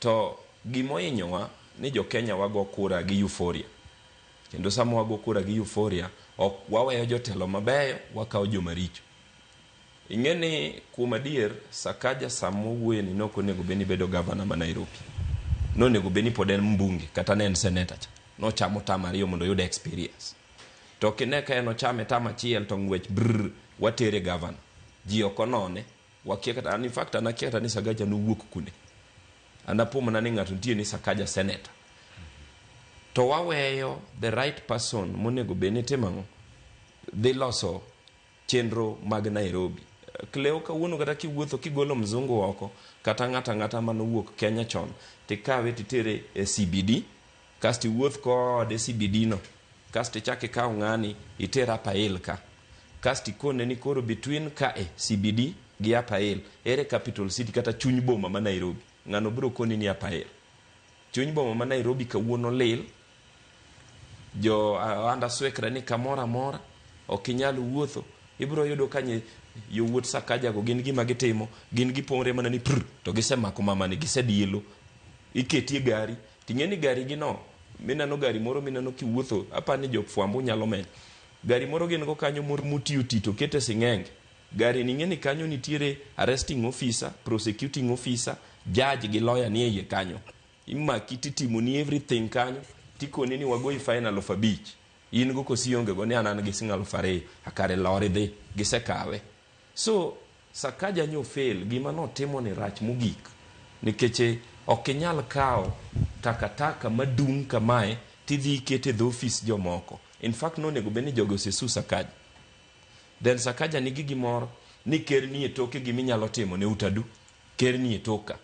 To gimohinyowa ni jo Kenya wago kura gi euphoria, kendo sama wago kura gi euphoria ok waweyo jotelo mabeyo, wakawo joma richo. Ing'e ni kuom adier Sakaja sama owuoye ni nok onego bed ni bedo gavana ma Nairobi, nonego bed ni pod en mbunge kata ne en seneta cha nochamo term 2 mondo oyud experience. To kine ka en ochame term achiel to ng'wech brr watere gavana, ji ok onone, wakia kata an. In fact, an akia kata ni Sakaja nowuok kune. An apo mana ni ng'ato nitie ni Sakaja senator, to waweyo the right person monego bed ni timo ang'o, dhi loso chenro mag Nairobi. Cleo, kawuono kata kiwuotho kigolo mzungu oko kata ng'ato ang'ata manowuok Kenya chon tikawe titere e CBD, kasto iwuoth kode CBD no, kasto ichak ikaw ng'ani iter Upper Hill ka, kasto ikone ni koro between ka e CBD gi Upper Hill ere capital city kata chuny boma ma Nairobi, ng'ano biro koni ni Upper Hill. Chuny boma ma Nairobi kawuono lil, jo ohanda swekre ni kamoro amora ok inyal wuotho. Ibiro yudo ka yowuot Sakaja go gin gima gitimo gin gipong're mana ni pr to gisemako mamani, gisedielo iketi e gari ting'e ni gari gi no mineno gari moro mineno kiwuotho apani jofwambo nyalo menyo gari moro gin go kanyo moro motiyo ti to kete sing'enge. Gari ni ing'e ni kanyo nitiere arresting officer, prosecuting officer, judge gi lawyer ni e iye kanyo. Imaki titimoni everything kanyo, tikoni ni wagoyi fine 5,000, in go kosi ionge go? Ni an gi siling 2,000 akare lori dhi gisekawe. So Sakaja nyo fail gima notimo ni rach mogik nikech ok inyal kawo takataka madung' kamae tidhi ikete e dho ofis jomoko. In fact, nonego bed ni jogi osesu Sakaja. Then Sakaja nigi gimoro ni ker nie toke, giminyalo timo ne utadu ker nie toka.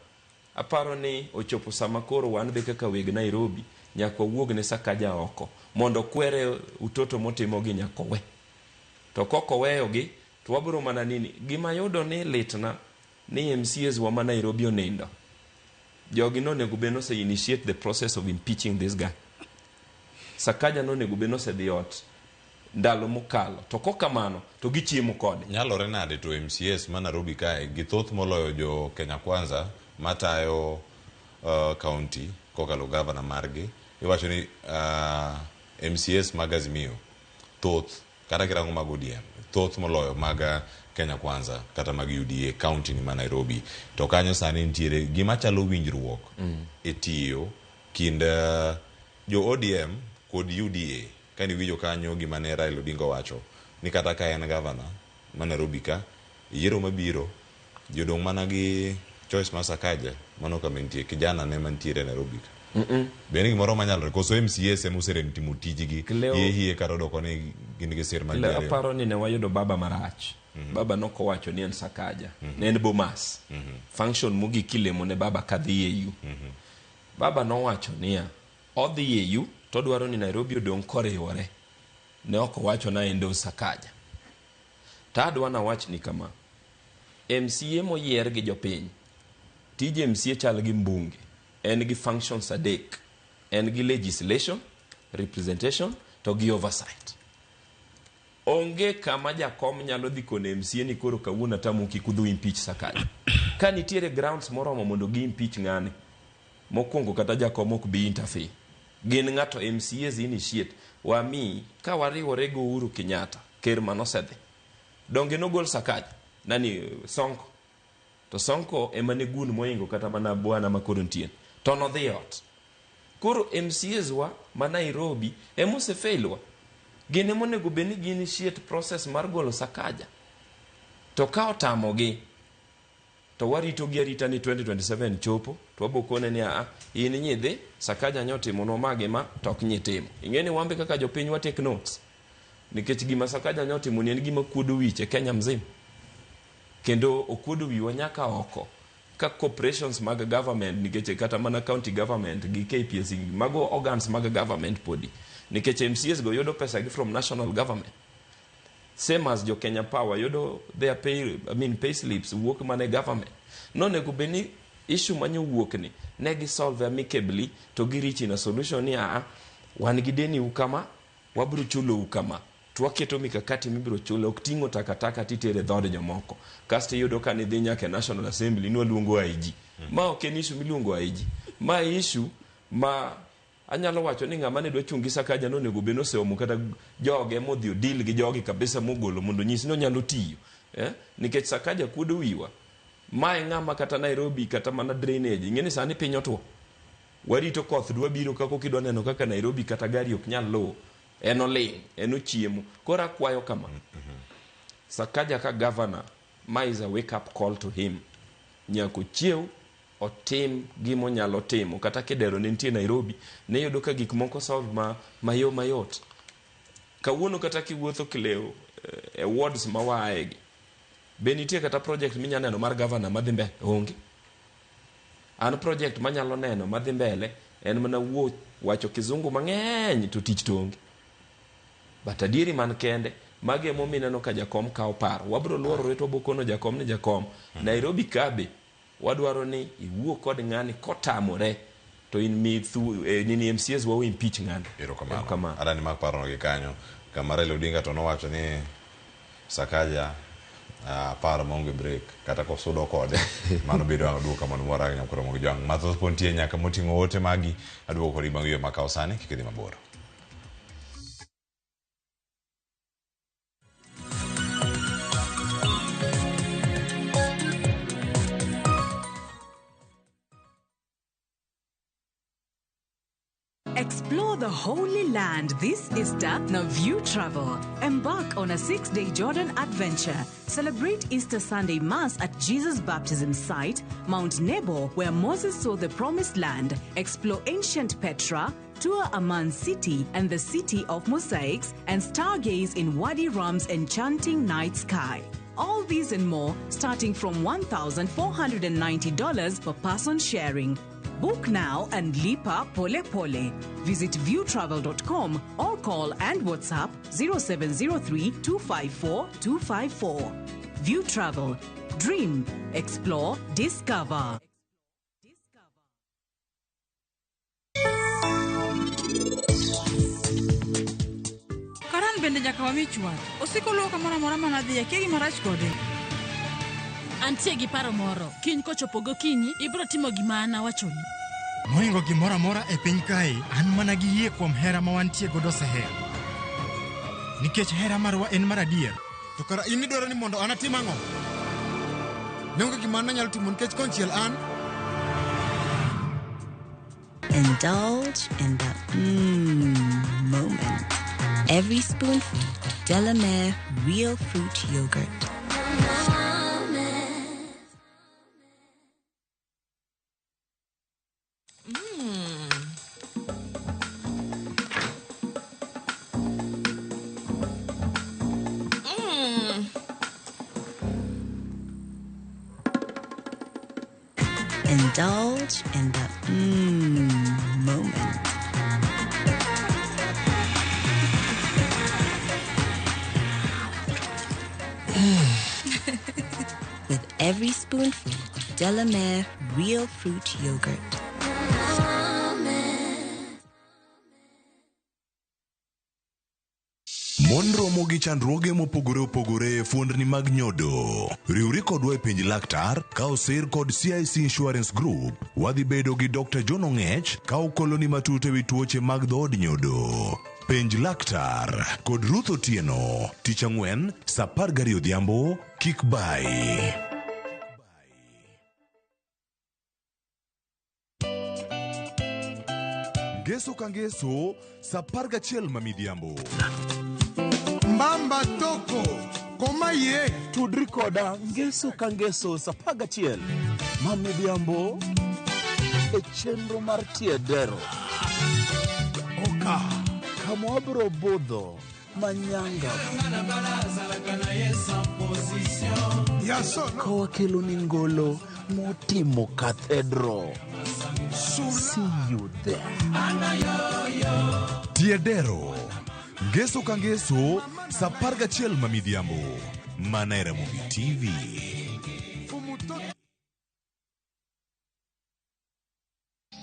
Aparo ni ochopo sama koro wan be kaka weg Nairobi nyaka wawuog ne Sakaja oko mondo kwere utoto motimogi nyaka owe. To kok oweyogi to wabiro mana nini. Gima yudo ni litna ni MCAs wa ma Nairobi onindo. Jogi nonego bed nose initiate the process of impeaching this guy. Sakaja nonego bed nosedhi ot ndalo mokalo, to kok kamano to gichiemo kode. Nyalore nade to MCAs ma Nairobi kae githoth moloyo jo Kenya Kwanza matayo county kokalo gavana margi? Iwacho ni MCAs mag Azimio thoth kata kirango mag ODM thoth moloyo mag Kenya Kwanza kata mag UDA county ni ma Nairobi. To kanyo sani nitiere gima chalo winjruok e tiyo kind jo ODM kod UDA. Kane iwinjo kanyo gima ne Raila Odinga owacho ni kata ka en gavana ma Nairobi ka, yiero mabiro jodong mana gi choice mar Sakaja mano kama entie kijana ne mantiere Nairobi ka. Be en gimoro manyalore koso MCAs ema oserem timo tijgi hie hie kata odoko ni gin gi sir mar ji Cleo ariyo. aparo ni ne wayudo baba marach. Baba nokowacho ni en Sakaja. Ne en Bomas. Function mogik kilemo ne baba kadhi AU. Baba nowacho niya, odhi AU to odwaro ni Nairobi odong' koriwore. Ne ok owacho na endorse Sakaja. To adwa nawachni kama, MCA moyier gi jopiny, tij MCA chal gi mbunge. En gi functions adek. En gi legislation, representation to gi oversight. Onge kama jakom nyalo dhi kono MCA ni koro kawuono atamu kik udhi impeach Sakaja. Ka nitiere grounds moromo mondo gi impeach ng'ani, mokwongo kata jakom ok bi interfere. Gin ng'ato MCAs initiate. Wami ka wariwore gi Uhuru Kenyatta, ker manosedhi. Donge nogol Sakaja? Nani Sonko. To Sonko ema ne gun moingo kata mana bwana ma koro nitie. To nodhi ot. Koro MCAs wa ma Nairobi ema osefail wa. Gin ema onego bed ni gi initiate process mar golo Sakaja. To ka otamogi, to warito gi arita ni 2027 chopo, to wabo kone ni aa, in nyidhi, Sakaja nyotimonwa ma gi ma, to ok nyitimo. Ing'e ni wambe kaka jopiny wa take notes. Nikech gima Sakaja nyotimo ni en gima kuodo wich e Kenya mzima. Kendo okuodo wiwa nyaka oko. Ka corporations mag government, nikech kata mana county government gi KPLC, mago organs mag government podi. Nikech MCAs go yudo pesa gi from national government. Same as jo Kenya Power yudo their pay, I mean pay slips wuok mana e government. Nonego bed ni issue manyowuok ni ne gi solve amicably to gi reach in a solution ni aa, wan gi deni u kama, wabiro chulou kama. To waketo mikakati mibiro chule, ok ting'o takataka titere dhood jomoko. Kasto iyudo ka nidhi nyaka e National Assembly ni waluongo IG. Ma ok en issue miluongo IG. Ma issue ma anyalo wacho ni ng'ama ne dwa chung' gi Sakaja nonego bed ni oseomo kata joge modhi odil gi jogi kabisa mogolo mondo onyis ni onyalo tiyo. Nikech Sakaja kuodo wiwa. Ma e ng'ama kata Nairobi kata mana drainage. Ing'e ni sani piny otuo. Warito koth dwa biro kako kidwa neno kaka Nairobi kata gari ok nyal luwo. En oling', en ochiemo. Koro akwayo kama. Sakaja ka governor, ma is a wake up call to him. Nyaka ochiew otim gima onyalo timo. Kata kidero ne nitie Nairobi, ne yudo ka gik moko solve ma mayo mayot. Kawuono kata kiwuotho Kileo e wards ma waaye gi, be nitie kata project minya neno mar governor madhi mbele? Onge. An project manyalo neno madhi mbele en mana wuo wacho kizungu mang'eny to tich to onge. But adieri man kende, magi emomiyo ineno ka jakom kawo paro. Wabiro luorore to wabiro kono jakom ni jakom, Nairobi kabe wadwaro ni iwuo kod ng'ani kotamore to in mi thu, nini MCAs wa impeach ng'ani. Erokamano. Adani mak parono gi kanyo. Kama Raila Odinga to nowacho ni Sakaja paro maonge break kata kosudo kode mano bedo ang' aduogo kamano moro ahinya koro mogi jwang' mathoth pod nitie nyaka moting'o ote magi aduogo kodi bang' yweyo makawo sani kik idhi mabor. Explore the Holy Land this Easter, now View Travel. Embark on a 6-day Jordan adventure. Celebrate Easter Sunday Mass at Jesus' baptism site, Mount Nebo, where Moses saw the Promised Land. Explore ancient Petra, tour Amman City and the City of Mosaics, and stargaze in Wadi Rum's enchanting night sky. All these and more, starting from $1,490 per person sharing. Book now and lipa pole pole. Visit viewtravel.com or call and WhatsApp 0703 254 254. View Travel. Dream, explore, discover. Karan bende nyaka wami chwat. Osiko luwo kamoro amora manadhiye, kia gima rach kode. Antie gi paro moro. Kiny kochopo gokinyi, ibiro timo gima an awachoni. Mohingo gimoro amora e piny kae, an mana gi yie kuom hera ma wantie godo Sehel. Nikech hera marwa en mar adier, To kara in idwaro ni mondo an atim ang'o? Ne onge gima an anyalo timo nikech konchiel an Indulge in the mmm moment. Every spoonful of Delamere real fruit yogurt. Indulge in the mmm moment. With every spoonful of Delamere real fruit yogurt. Mon romo gi chandruoge mopogore opogore e fuondni mag nyodo. Riwri kodwa e penj laktar ka osir kod CIC Insurance Group. Wadhi bedo gi Dr. John Ong'ech ka okoloni matut ewi tuoche mag dhood nyodo. Penj laktar kod Ruth Otieno tich ang'wen saa 12 odhiambo kik bayi. Ngeso ka ngeso saa 11 ma midhiambo. Mbamba toko koma ye Tudri koda ngeso ka ngeso sa 11 ma midhiambo e chenro mar Tiedero. Oka Kama wabiro budho manyanga yaso ka wakelo ni ngolo motimo cathedral. See you there. Tiedero. Ngeso ka ngeso saa 11 ma midhiambo. Mana e Ramogi TV.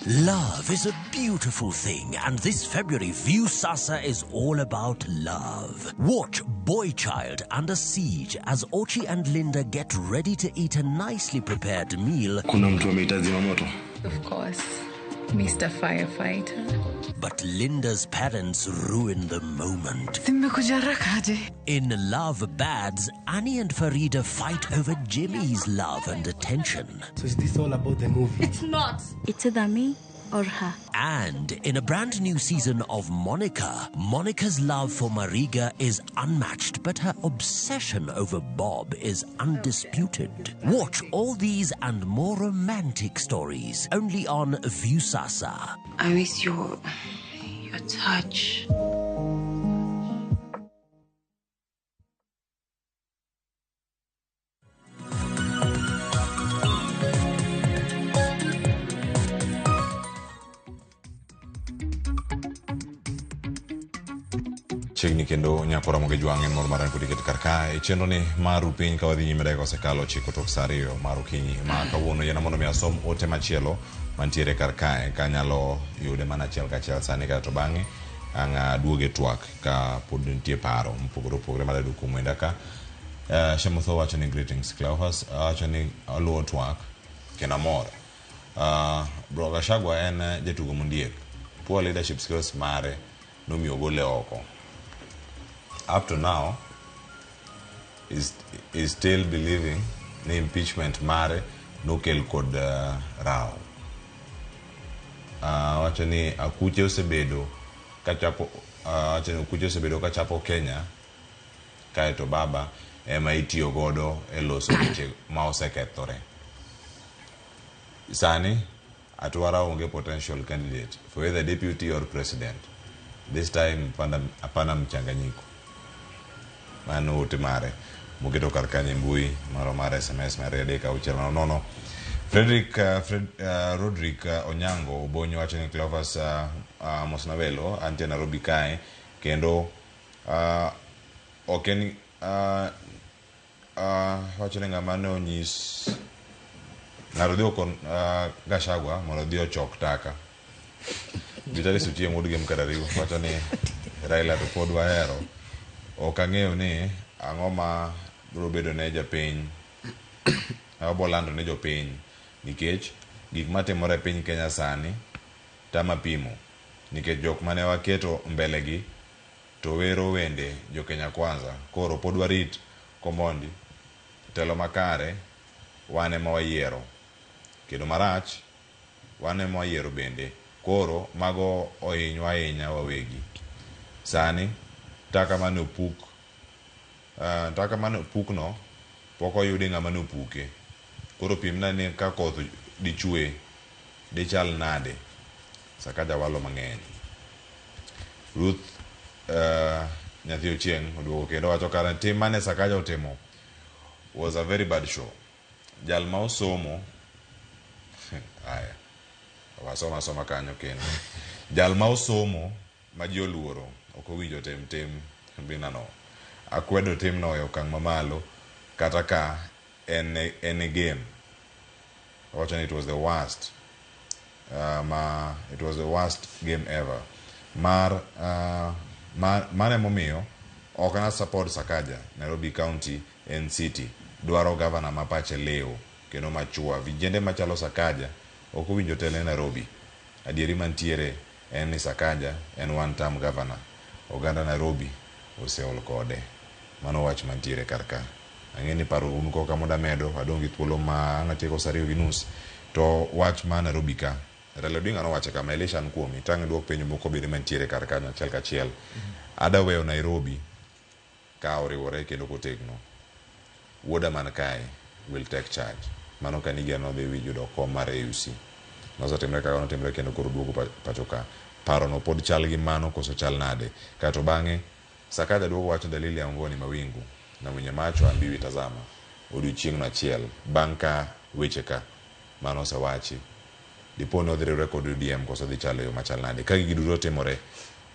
Love is a beautiful thing, and this February, Viusasa is all about love. Watch Boy Child Under Siege as Ochi and Linda get ready to eat a nicely prepared meal. Kuna mtu ameita zimamoto. Of course, Mr. Firefighter. But Linda's parents ruin the moment. Zimekuja haraka aje? In Love Bads, Annie and Farida fight over Jimmy's love and attention. So is this all about the movie? It's not. It's either me or her. And in a brand new season of Monica, Monica's love for Mariga is unmatched, but her obsession over Bob is undisputed. Watch all these and more romantic stories only on Viusasa. I miss your touch. Chiegni kendo nyako Ramogi Jwang' en mor mar kod ket kar kae e chenro ni mar piny ka wadhi nyime dakika osekalo 9 tok saa 2 mar okinyi ma kawuono yiena mondo mi asom ote machielo mantiere kar kae kanyalo yude mana achiel kachiel sani kae to bang'e ang' aduoge twak ka pod nitie paro mopogore opogore madwa kuom wenda ka. Shemotho wacho ni greetings Cleophas wacho ni oluwo twak kendo amor. Bro Gachagua en jatugo mondiek. Poor leadership skills mare nomiyo ogole oko. Up to now is still believing ni impeachment mare nokel kod raw. Wacho ni akuche osebedo kachapo wacho ni akuche osebedo kachapo Kenya kaeto baba ema itiyo godo e loso weche ma osekethore. Sani Atwara onge potential candidate for either deputy or president. This time hapana mchanganyiko. Mano ote mare moketo kar kanyo e mbui maro mar SMS mar 3 6 0 0. Frederick Rodrick Onyango Obonyo wacho ni Cleophas Mosnawelo antie Nairobi kae kendo ok en wacho ni ng'ama ne onyis ng'ato dhi okon Gachagua mondo odhi ochok taka. Vitalis Ochieng' wuod Gem Karariu wacho ni Raila to pod wahero. Ok ang'eyo ni ang'o ma biro bedo ne japiny obo lando ne jopiny nikech gik matimore e piny Kenya sani tama pimo nikech jok mane waketo mbele gi to wero wende jo Kenya Kwanza koro pod warit Komondi, telo makare wan ema wayiero, kendo marach wan ema wayiero bende. Koro mago ohinywa ahinya wawegi. Sani taka mane opuk taka mane opukno pok oyudi ng'ama ne opuke. Koro pimna ni ka koth dichwe dichal nade? Sakaja walo mang'eny. Ruth nyathi Ochieng' oduogo kendo wacho kare tim mane Sakaja otimo was a very bad show. Jal ma osomo aya wasoma soma kanyo kendo. Jal ma osomo ma ji oluoro ok owinjo tim tim binano. Akwedo timno e okang' mamalo kata ka en en e game. Owacho ni it was the worst ma it was the worst game ever. Mar mar mano emomiyo ok na support Sakaja Nairobi County en city dwaro governor ma pache liw kendo machua. Vijende machalo Sakaja ok owinjo tel ne Nairobi. Adieri mantiere en ni Sakaja en one term governor. Oganda Nairobi oseol kode. Mano wach mantiere kar ka. Ang'e ni paro un koka mondo amedo, adong' gi thuolo ma ang' atieko saa 2:30. To wach ma Nairobi ka, Raila Odinga nowacho kama, Elisha an kuomi, tang' iduok penjo moko bende mantiere kar kanyo achiel kachiel. Ada weyo Nairobi ka oriwore kendo kotegno. Wuoda man kae will take charge. Mano ka Nigia nodhi wi yudo kom mar AUC. Nosetimre kaka notimre kendo koro duogo pacho ka. Paro no pod chal gi mano koso chal nade? Kaeto bang'e Sakaja duogo wacho dalili ya mvua ni mawingu na mwenye macho ambiwi tazama. Odiochieng'no achiel bang' ka weche ka mano osewachi dipo ni odhi riwre kod ODM koso dhi chalo e yo machal nade? Ka gigi duto timore,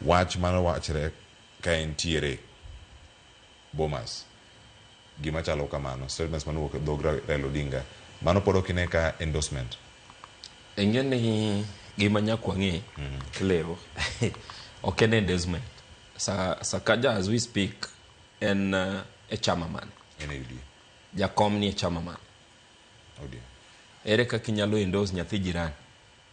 wach mano wachre ka entiere Bomas gima chalo kamano statements manowuok e dhog Raila Odinga mano pod ok ine ka endorsement. Ing'e ni gima nyaka wang'e Cleo ok en endorsement. Sa, Sakaja as we speak en e chama mane? En e UDA. Jakom ni e chama mane? ODM. Ere kaka inyalo endorse nyathi jirani?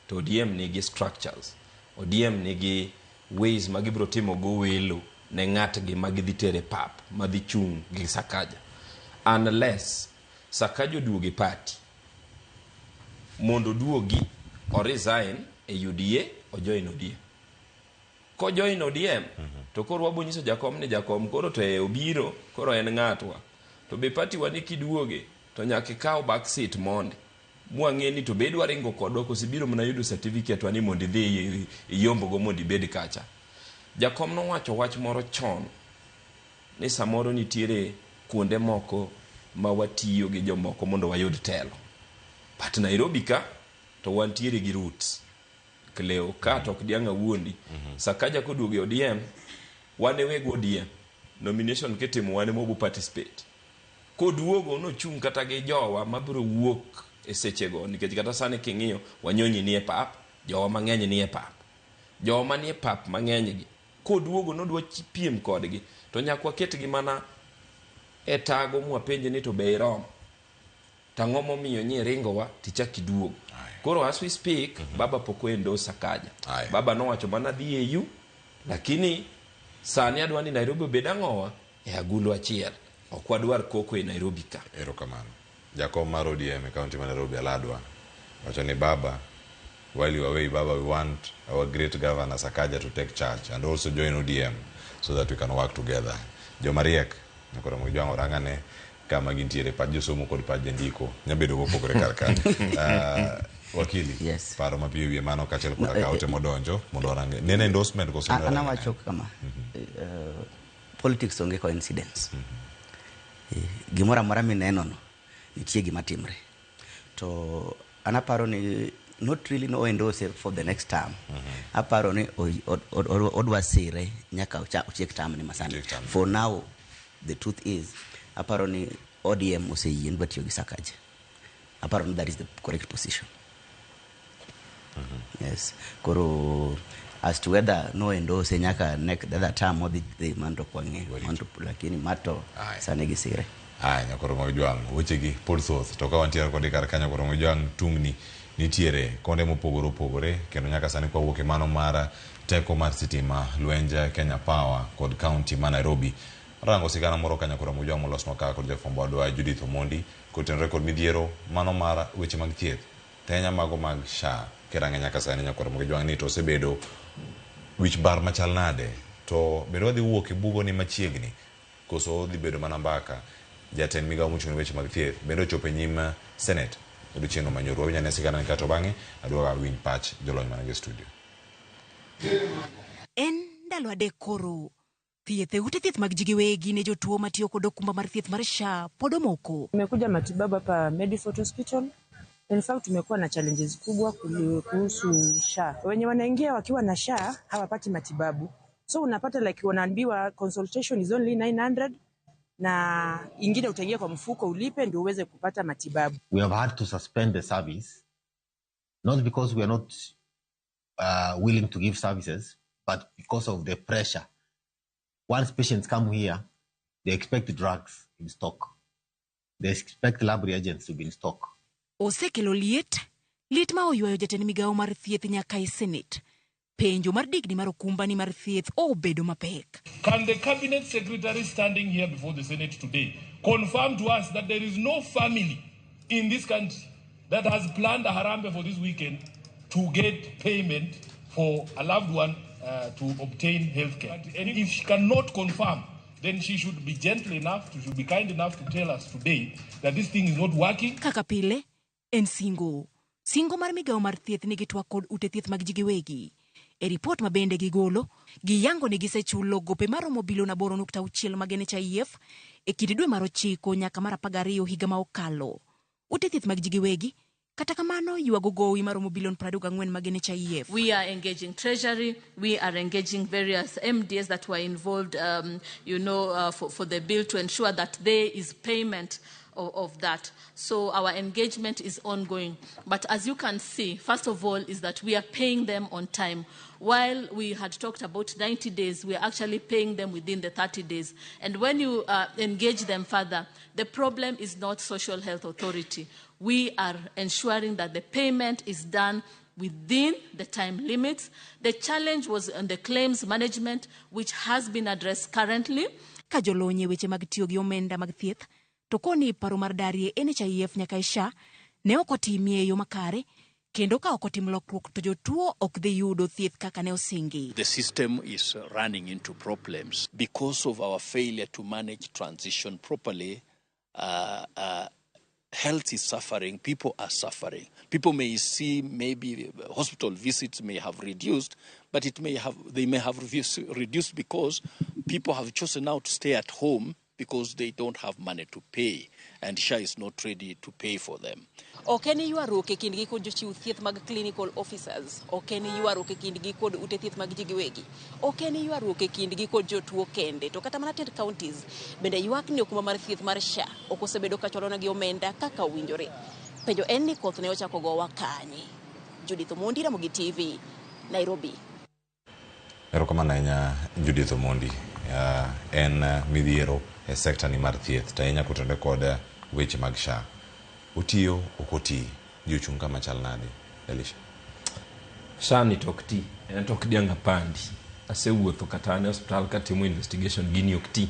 To ODM nigi structures. ODM nigi ways ma gibiro timo go welo ne ng'atgi ma gidhi tere pap ma dhi chung' gi Sakaja. Unless Sakaja oduogo e party mondo oduogi o resign e UDA o join ODM. Ko join ODM to koro wabo nyiso jakom ni jakom koro to e obiro koro en ng'atwa. To be party wa ni kiduoge to nyaka ikaw back seat mondi. Mwang'e ni to be idwa ringo kodwa koso ibiro mana yudo certificate wa ni mondo idhi iyombogo mondo ibed kacha. Jakom nowacho wach moro chon ni samoro nitiere kuonde moko ma watiyo gi jomoko mondo wayud telo. But Nairobi ka to wantiere gi roots. Cleo ka to ok diang' awuondi. Sakaja koduogo e ODM, wan e weg ODM. Nomination kitimo wan ema wabo participate. Koduogo nochung' kata gi jowa mabiro wuok e sechego nikech kata sani king'iyo Wanyonyi nie pap, jowa mang'eny nie pap. Jowa manie pap mang'eny gi koduogo nodwa piem kodgi to nyaka waketgi mana e tago mwapenje ni to be iromo. To ang'o momiyo nyi ringowa tichak iduogo. Koro as we speak, Baba pok o endorse Sakaja. Baba nowacho mana dhi AU, lakini sani adwa ni Nairobi obed ang'owa e agulu achiel. Ok wadwar koko e Nairobi ka. Erokamano. Jakom mar ODM e county ma Nairobi Aladwa wacho ni Baba, while you are away Baba, we want our great governor Sakaja to take charge and also join ODM so that we can work together. Joma riek nyaka romo gi jwang'o rang'ane kama gintiere pach josomo kod pach jandiko nyabedo mopogore kar ka. Wakili, yes. Paro mapiyo wiye mano kaachiel koda ka ote modonjo mondo warange. Nene endorsement koso An awacho kama, politics onge coincidence. Gimoro amora mineno no nitie gima timre. To an aparo ni not really no endorse for the next term. Aparo ni odwa sire nyaka otiek term ni masani. For now the truth is aparo ni ODM oseyie ni dwa tiyo gi Sakaja. Aparo ni that is the correct position. Yes. Koro as to whether no endorse nyaka next the other term odhi dhi mano ok wang'eyo. Mano lakini mato sani gisire. Aya, nyakoro mag jwang', wechegi pod thoth to ka wantiere kode kar ka nyakoro mag jwang' tungni nitiere konde mopogore opogore kendo nyaka sani kwa wuok e mano mar teko mar sitima lwenj Kenya Power kod county ma Nairobi. Rango sigana moro ka Nyakora Mujwang' molosnwa ka kod jafwambo wadwa Judith Omondi kotenore kod midhiero mano mar weche mag thieth. Tenya mago mag SHA kirange nyaka sani Nyakwar Mujwang' ni to osebedo wich bar machal nade to bende wadhi wuok e bugo ni machiegni koso odhi bedo mana mbaka. Jatend migawo mochung' ne weche mag thieth bende ochopo e nyim Senate odiochieng'no manyoro. Wawinj ane sigana ni kato bang'e adwa awinj pach jolony man e studio. En ndalo adek koro thieth e ute thieth mag ji giwegi ne jotuo matiyo kod okumba mar thieth mar SHA pod omoko. Tumekuja matibabu hapa Medifort Hospital. In fact, tumekuwa na challenges kubwa kuhusu SHA. Wenye wanaingia wakiwa na SHA hawapati matibabu. So unapata like wanaambiwa consultation is only 900 na ingine utaingia kwa mfuko ulipe ndio uweze kupata matibabu. We have had to suspend the service, not because we are not willing to give services, but because of the pressure. Once patients come here, they expect drugs in stock. They expect lab reagents to be in stock. Osekelo liet, liet ma oywayo jatend migawo mar thieth nyaka e Senate. Penjo mar digni mar okumbani mar thieth obedo mapek. Can the cabinet secretary standing here before the Senate today confirm to us that there is no family in this country that has planned a harambee for this weekend to get payment for a loved one to obtain health care? And if she cannot confirm, then she should be gentle enough, she should be kind enough to tell us today that this thing is not working. Kaka pile, en singo. Singo mar migawo mar thieth nigi twak kod ute thieth mag ji giwegi. E ripot ma bende gigolo, giyango ni gisechulo gope maromo bilion 8.6 mag NHIF e kind dwe mar 9 nyaka mar 12 higa ma okalo. Ute thieth mag ji giwegi, kata kamano ywago gowi maromo bilion 24 mag NHIF. We are engaging Treasury, we are engaging various MDs that were involved, for the bill to ensure that there is payment of that. So our engagement is ongoing. But as you can see, first of all, is that we are paying them on time. While we had talked about 90 days, we are actually paying them within the 30 days. And when you engage them further, the problem is not Social Health Authority. We are ensuring that the payment is done within the time limits. The challenge was on the claims management, which has been addressed currently. Ka jolony e weche mag tiyo gi omenda mag thieth, to koni paro mar darie NHIF nyaka e SHA ne ok otimie e yo makare, kendo ka ok otim lokruok to jotuo ok dhi yudo thieth kaka ne osingi. The system is running into problems because of our failure to manage transition properly. Health is suffering, people are suffering. People may see maybe hospital visits may have reduced, but they may have reduced because people have chosen now to stay at home because they don't have money to pay, and SHA is not ready to pay for them. Ok en ywaruok e kindgi kod jochiw thieth mag clinical officers, ok en ywaruok e kindgi kod ute thieth mag ji giwegi, ok en ywaruok e kindgi kod jotuo kende, to kata mana tend counties bende ywak ni okumba mar thieth mar SHA ok osebedo ka chwalonegi omenda kaka owinjore. Penjo en ni koth ne ochako gowa kanye? Judith Omondi, Ramogi TV, Nairobi. Erokamano ahinya Judith Omondi. En midhiero e sekta ni mar thieth to ahinya kotenore kod weche mag SHA. Otiyo ok oti, ji ochung' kama chal nade, Elisha? SHA ni to ok ti, en to ok diang' apandi. Asewuotho kata an e osiptal katimo investigation, gini ok ti.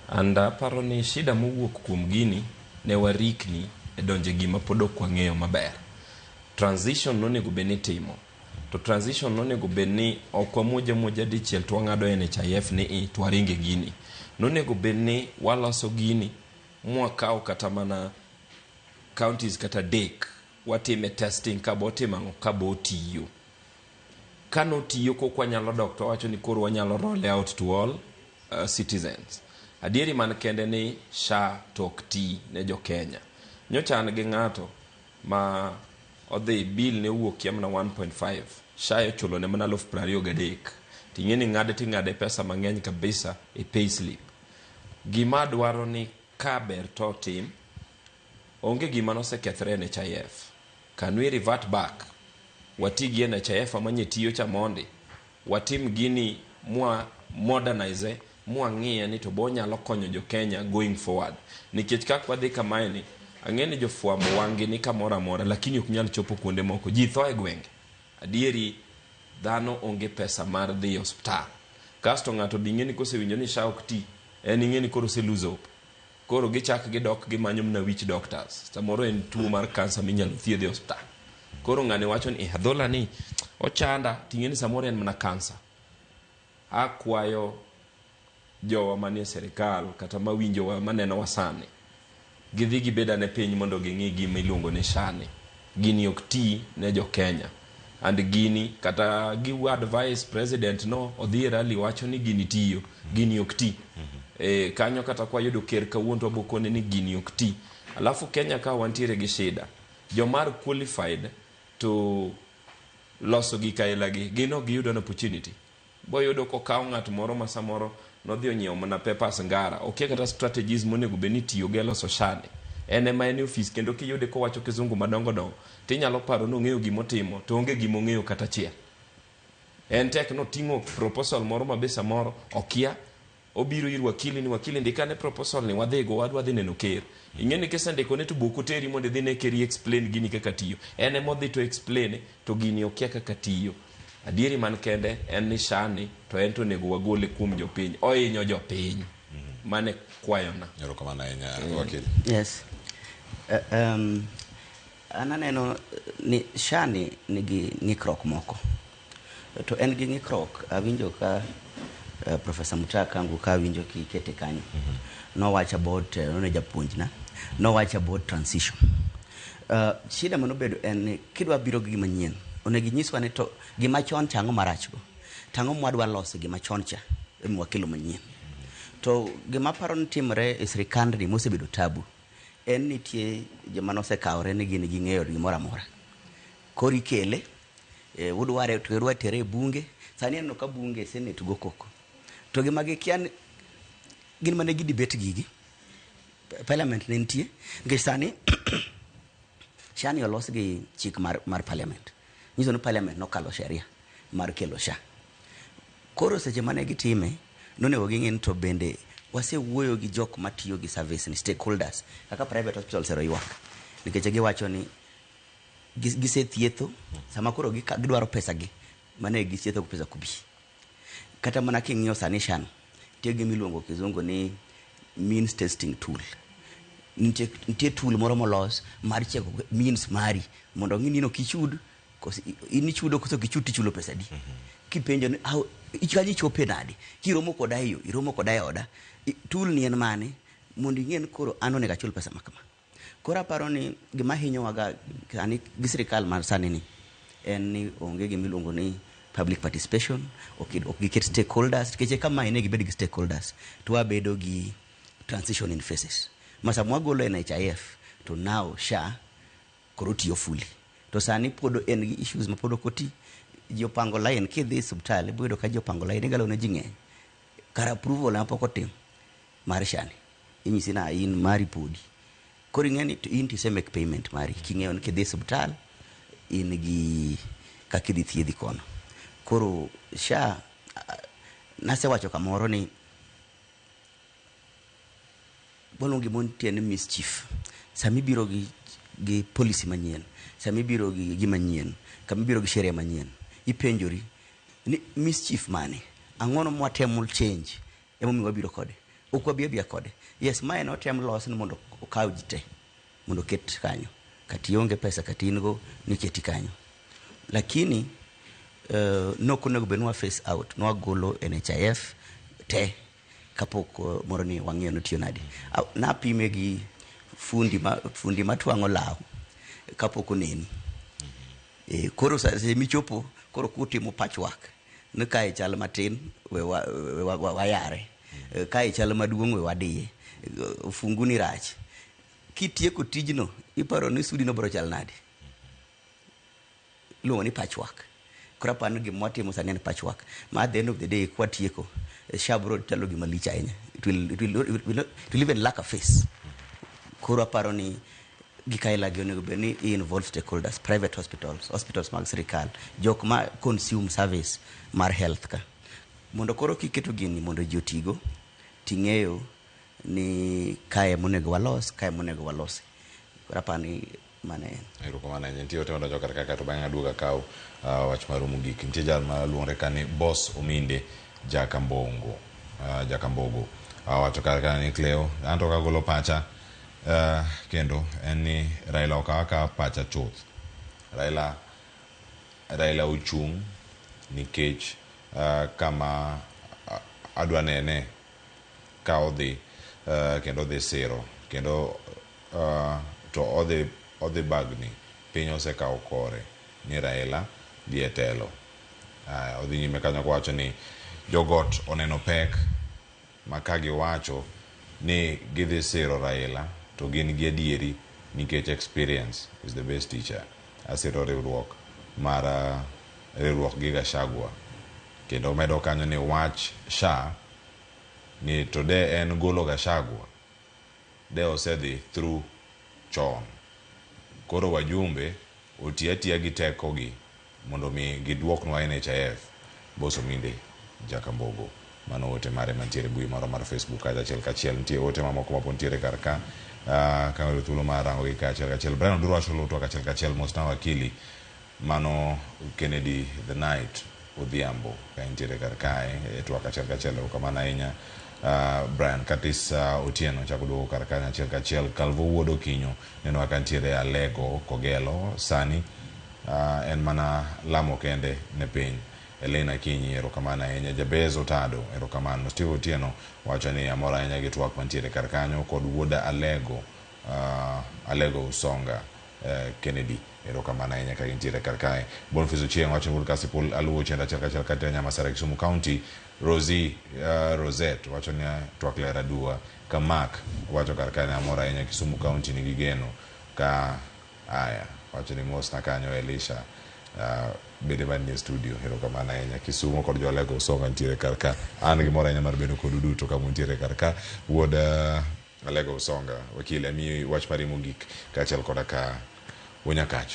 And aparo ni shida mowuok kuom gini ne warikni e donje gima pod ok wang'eyo maber. Transition nonego bed ni itimo. To transition nonego bed ni ok wamuoje muoja dichiel to wang'ado NHIF ni i to waringe gini. Nonego bed ni waloso gini mwakawo kata mana counties kata 3 watime testing ka bo timo ang'o ka bo tiyo. Kanotiyo kok wanyalo dok to wawacho ni koro wanyalo roll out to all citizens. Adieri man kende ni SHA to ok ti ne jo Kenya. Nyocha an gi ng'ato ma odhi bill ne owuok kia mana 1.5 SHA ochulo ne mana 23,000. Ting'e ni ng'ade ting'ade pesa mang'eny kabisa e payslip. Gima dwaro ni ka ber to tim, onge gima nosekethre NHIF. Can we revert back? Wati gi NHIF amanye tiyo cha mondi. Watim gini mwa modernize, mwa ng'iye ni to bo nyalo konyo jo Kenya going forward. Nikech kaka wadhi kamae ni, ang'e ni jofwambo wang'gi ni kamoro amora, lakini ok nyal chopo kuonde moko. Ji tho e gwenge. Adieri, dhano onge pesa mar dhi e osiptal. Kasto ng'ato bi ng'e ni kosewinjo ni SHA ok ti, En ing'e ni koro ose lose hope. Koro gichak gidok gimanyo mana witch doctors. Samoro en tuo mar kansa minyalo thiedh e osiptal. Koro ng'ani wacho ni eh, adhola ni ochanda ting'e ni samoro en mana kansa. Akwayo jowa manie serikal kata mawinjowa manenowa sani gidhi gibed ane piny mondo ging'i gima iluongo ni SHA ni. Gini ok ti ne jo Kenya. And gini kata gi advice president no odhi e rally wacho ni gini tiyo. Gini ok ti. E, kanyo kata kwayudo ker kawuono to wabokone ni gini ok ti. Alafu Kenya ka wantiere gi shida. Joma are qualified to loso gik aila gi gin ok giyudo an opportunity. Boyudo kokaw ng'at moro ma samoro nodhi onyiewo mana papers ngara, okia kata strategies monego bed ni itiyogo e loso SHA ni. En ema en e ofis kendo kiyude kowacho kizungu madongo dongo tinyalo paro ni ong'eyo gimotimo to onge gima ong'eyo kata achiel. En tek noting'o proposal moro ma be samoro okia obiro ir wakili ni wakili ndikane proposal ni wadhigo wadwa dhi neno ker. Ing'e ni kisendikone to bok oteri mondo idhi ne ker i explain gini kaka tiyo. En ema odhi to explain to gini okia kaka tiyo. Adieri man kende en ni SHA ni to en to onego wagole kuom jopiny. Ohinyo jopiny. Mano e kwayona. Erokamano ahinya wakil. Yes. An aneno ni SHA ni nigi ng'ikruok moko. To en gi ng'ikruok, awinjo ka Professor Mutaa Kangu ka awinjo kikete kanyo. Nowacho about, none japuonjna, nowacho about transition. Shida manobedo en ni kidwa biro gi gima nyien, onego inyiswa ni to gima chon cha ang'o marach go? To ang'o mwadwa loso gima chon cha ema wakelo manyien? To gima aparo ni timore e sirikandni mosebedo tabu en nitie joma nosekawore ni gin ging'eyo gimoro amora. Koro ikele, udware to udwa tere e bunge, sani aneno ka bunge senate go koko. To gima gikia ni gin mane gi debate gigi. Parliament ne nitie nikech sani SHA ni olos gi chik mar parliament. Nyiso ni parliament nokalo sheria mar kelo SHA. Koro seche mane gitime, nonego ging'e ni to bende wasewuoyo gi jok matiyo gi service ni stakeholders kaka private hospitals ero ywak. Nikech giwacho ni gisethietho, sama koro gidwaro pesa gi, mane githietho pesa kubi. Kata mana king'iyo sani SHA no, nitie gima iluongo kizungu ni means testing tool. Nitie tool moro molos mar cheko means mari mondo ong'i ni in ok ichud, koso in ichudo koso ok ichud tichulo pesa adi. Kipenjo ni how kanyo ichope nade, kiromo koda e yo, iromo koda e oda, tool ni en mane mondo ing'e ni koro an onego achul pesa ma kama. Koro aparo ni gima hinyowa ga sani gi sirikal mar sani ni en ni onge gima iluongo ni public participation, ok giket stakeholders, nikech ka mae ne gibed gi stakeholders to wabedo gi transition in phases. Ma sama wagolo NHIF to now SHA koro tiyo fully. To sani pod en gi issues ma pod ok oti. Ji opango line, kidhi e osiptal ibiro yudo ka ji opango line, igalo ne ji ng'eny. Kar approval ema pok otim mar SHA ni. Inyisi ni in mari podi. Koro ing'e ni in to ise make payment mari. King'eyo ni kidhi e osiptal in gi kaka idhi thiedhi kono. Koro SHA nasewacho kamoro ni waluongo gima nitie ni mischief. Sama ibiro gi policy manyien, sama ibiro gi gima nyien, kama ibiro gi sheria manyien, ipenjori ni mischief mane? Ang'ono mwatemo change emomiyo wabiro kode? Ok wabi abiya kode. Yes, mae notem los ni mondo okaw ji te mondo oket kanyo. Kata ionge pesa kata in go niketi kanyo. Lakini nok onego bed ni wa face out, nwagolo NHIF te kapok moro ni wang'iyo ni otiyo nade. Napime gi fundi matwang'o law kapok oneni. Koro seche michopo koro kutimo patchwork ni kae chal matin we wayare, kae chal maduong' we wadiye, fungu ni rach. Kitieko tijno iparo ni sudi no biro chal nade? Iluongo ni patchwork. Koro aparo ni gima watimo sani en patchwork. Ma at the end of the day kwatieko, SHA biro chalo gima lich ahinya. It will even lack a face. Koro aparo ni gik aila gi onego bed ni involve stakeholders, private hospitals, hospitals mag sirikal, jok ma consume service mar health ka. Mondo koro kiketo gini mondo ji otigo, ting'eyo ni kae monego walos, kae monego walosi. Koro aparo ni mano en. Erokamano ahinya. Nitie ote madonjo kar kaka to bang'e aduogo akaw wach maru mogik. Nitie jal ma luongre ka ni Boss Ominde Jakambongo. Jakambogo. Awacho kar kanyo ni Cleo, anto kagolo pacha kendo en ni Raila okaw akawa pacha chuth. Raila Raila ochung' nikech kama adwa nene ka odhi kendo odhi siro kendo to odhi odhi bagni piny osekawo kore ni Raila dhi e telo. Aya, odhi nyime kanyo kowacho ni jogot oneno pek ma ka giwacho ni gidhi siro Raila to gin gi adieri nikech experience is the best teacher. Asiro riwruok mar riwruok gi Gachagua. Kendo omedo kanyo ni wach SHA ni to de en golo Gachagua de osedhi through chon. Koro wajumbe oti atiya gi teko gi mondo mi giduoknwa NHIF. Boss Ominde Jakambogo. Mano ote mare mantiere e mbui moro mar Facebook kacha achiel kachiel. Nitie ote mamoko mapod nitiere kar ka. Ka oyudo thuolo mar rango gi kachiel kachiel. Brian Oduro wacho lutwa kachiel kachiel. Mosna wakili. Mano Kennedy the Knight Odhiambo ka entiere kar kae e twak achiel kachiel. Erokamano ahinya. Brian Curtis Otieno chako duogo kar kanyo achiel kachiel. Calvo Wuod Okinyo neno ka nitiere Alego Kogelo sani en mana lamo kende ne piny. Elena Akinyi erokamano ahinya. Jabez Otado erokamano. Steve Otieno wacho ni amor ahinya gi twak mantiere kar kanyo kod wuoda Alego Alego Usonga Kennedy erokamano ahinya ka gintiere kar kae. Boniface Ochieng wacho ni wuod Kasipul aluwo chenro achiel kachiel katiyo Nyamasare Kisumu County. Rosie Rosette wacho ni twak ler aduwa. Kamak wacho kar kae ni amor ahinya Kisumu County nigi geno ka aya wacho ni mosna kanyo Elisha bende manie studio erokamano ahinya Kisumu kod jo Alego Usonga nitiere kar ka an gi mor ahinya mar bedo kodu duto kama untiere kar ka wuod Alego Usonga wakili amiyi wach mari mogik kaachiel koda ka Wuonyakach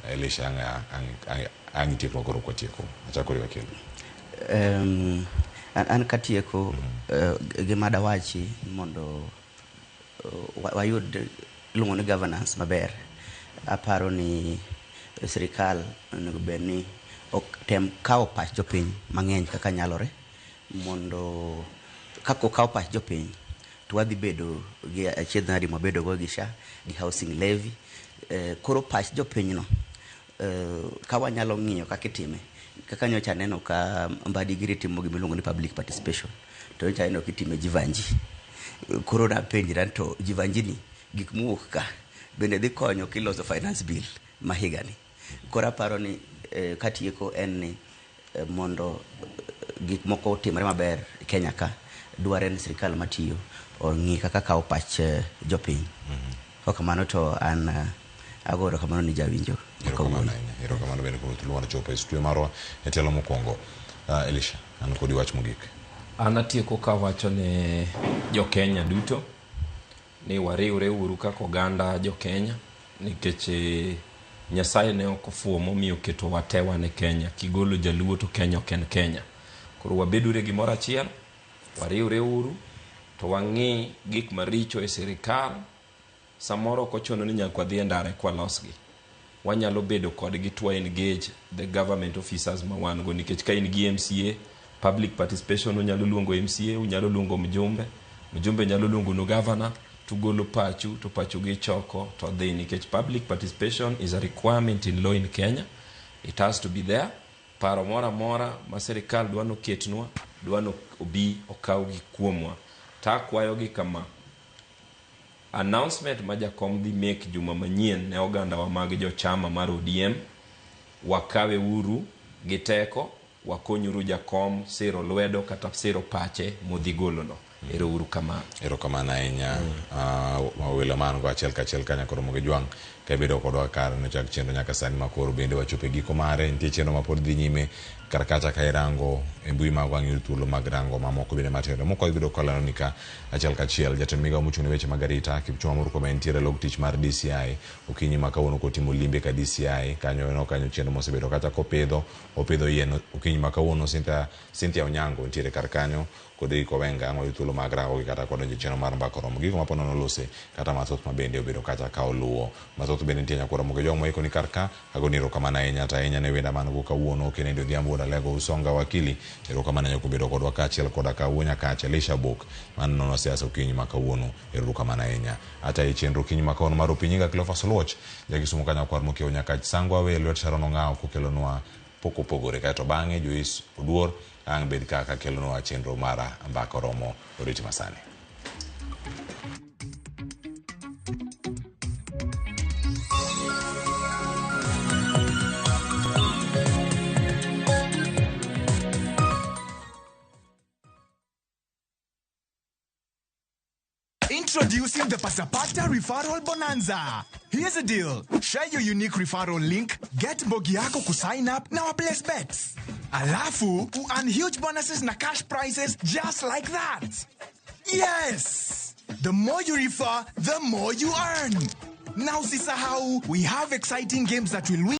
Elisha ang' itieknwa koro kwatieko achako kodi wakili. An katieko gima dawachi mondo wayud iluongo ni governance maber aparo ni sirikal onego bed ni tem kawo pach jopiny mang'eny kaka nyalore mondo kaka okaw pach jopiny to wadhi bedo gi achiedh nadi mwabedo go gi SHA gi housing levy koro pach jopinyno ka wanyalo ng'iyo kaka itime kaka nyocha aneno ka Mbadi giri timo gima iluongo ni public participation to nyocha aneno kitime Jivanji koro napenjra to Jivanji ni gik mowuok ka bende dhi konyo kiloso finance bill ma higani koro aparo ni katieko en ni mondo gik moko otimre maber Kenya ka dware ni sirikal matiyo ong'i kaka kawo pach jopiny Kokamano to an ago erokamano ni jawinjo Erokamano ahinya. Erokamano bende kuom thuolo mar chopo e studio marwa e tielo mokwongo. Elisha, an kodi wach mogik. An atieko kawacho ne jo-Kenya duto ni wariwre uru kaka oganda jo-Kenya nikech Nyasaye ne ok ofuwo momiyo oketowa te wan e Kenya. Kigolo jaluo to Kenya ok en Kenya. Koro wabeduru e gimoro achiel, wariwre uru to wang'i gik maricho e sirikal. Samoro ok ochuno ni nyaka wadhi e ndara eka walosgi. Wanyalo bedo kodgi to wa engage the government officers ma wan go nikech ka in gi MCA, public participation unyalo luongo MCA, unyalo luongo mjumbe, mjumbe nyalo luongo nu governor, tugolo pachu to pachu gi choko to dhi nikech public participation is a requirement in law in Kenya. It has to be there. Paro moro amora ma sirikal dwa noketnwa, dwa no obi okawgi kuomwa. To akwayogi kama, announcement ma jakom dhi make juma manyien ne ogandawa mag jochama mar ODM, wakawe uru gi teko, wakonyuru jakom siro lwedo kata siro pache modhi golono. Ero uru kamano. Erokamano ahinya welo man go achiel kachiel ka nyaka romo gi jwang' ka ibedo kodwa kar nochak chenro nyaka sani ma koro bende wachopo e giko mare. Nitie chenro ma pod dhi nyime kar kacha ka irango e mbui magwa ang' iyud thuolo mag rango mamoko bende matindo. Moko ibiro kolero ni ka achiel kachiel jatend migao mochung' ne weche mag arita Kipchumba Murkomen nitiere log tich mar DCI okinyi ma kawuono kotimo limbe ka DCI kanyo no kanyo chenro mosebedo kacha kopidho opidho yien okinyi ma kawuono Cynthia Onyango nitiere kar kanyo Kod Eric Owenga ang' wayud thuolo mag rango gi kata kwadonjo e chenro mar mbaka oromo. Gigo ma ponono nolose kata mathoth ma bende obedo kacha ka oluwo. Mathoth bende nitie nyakwara Mogo Jong moiko ni kar ka. Agoni erokamano ahinya to ahinya ne wenda man go kawuono Kennedy Odhiambo wuod Alego Usonga Wakili. Erokamano ahinya kuom bedo kodwa kaachiel koda ka wuo Nyakach Elisha Bok mano nono siasa okinyi ma kawuono. Erokamano ahinya. Atayi chenro okinyi ma kawuono mar Opinyinga Cleophas Oluoch. Jakisumu ka nyakwar mokiewo Nyakach Sango Awe lwet Sharon Ong'awo kokelonwa pok opogore kaeto bang'e Joyce Oduor ang' bed kaka kelonwa chenro mara mbaka oromo oriti masani. Introducing the Pasapata Referral Bonanza. Here's the deal. Share your unique referral link, get mbogi yako kusign up na waplace bets. Alafu, earn huge bonuses na cash prizes just like that. Yes! The more you refer, the more you earn. Now usisahau, we have exciting games that will win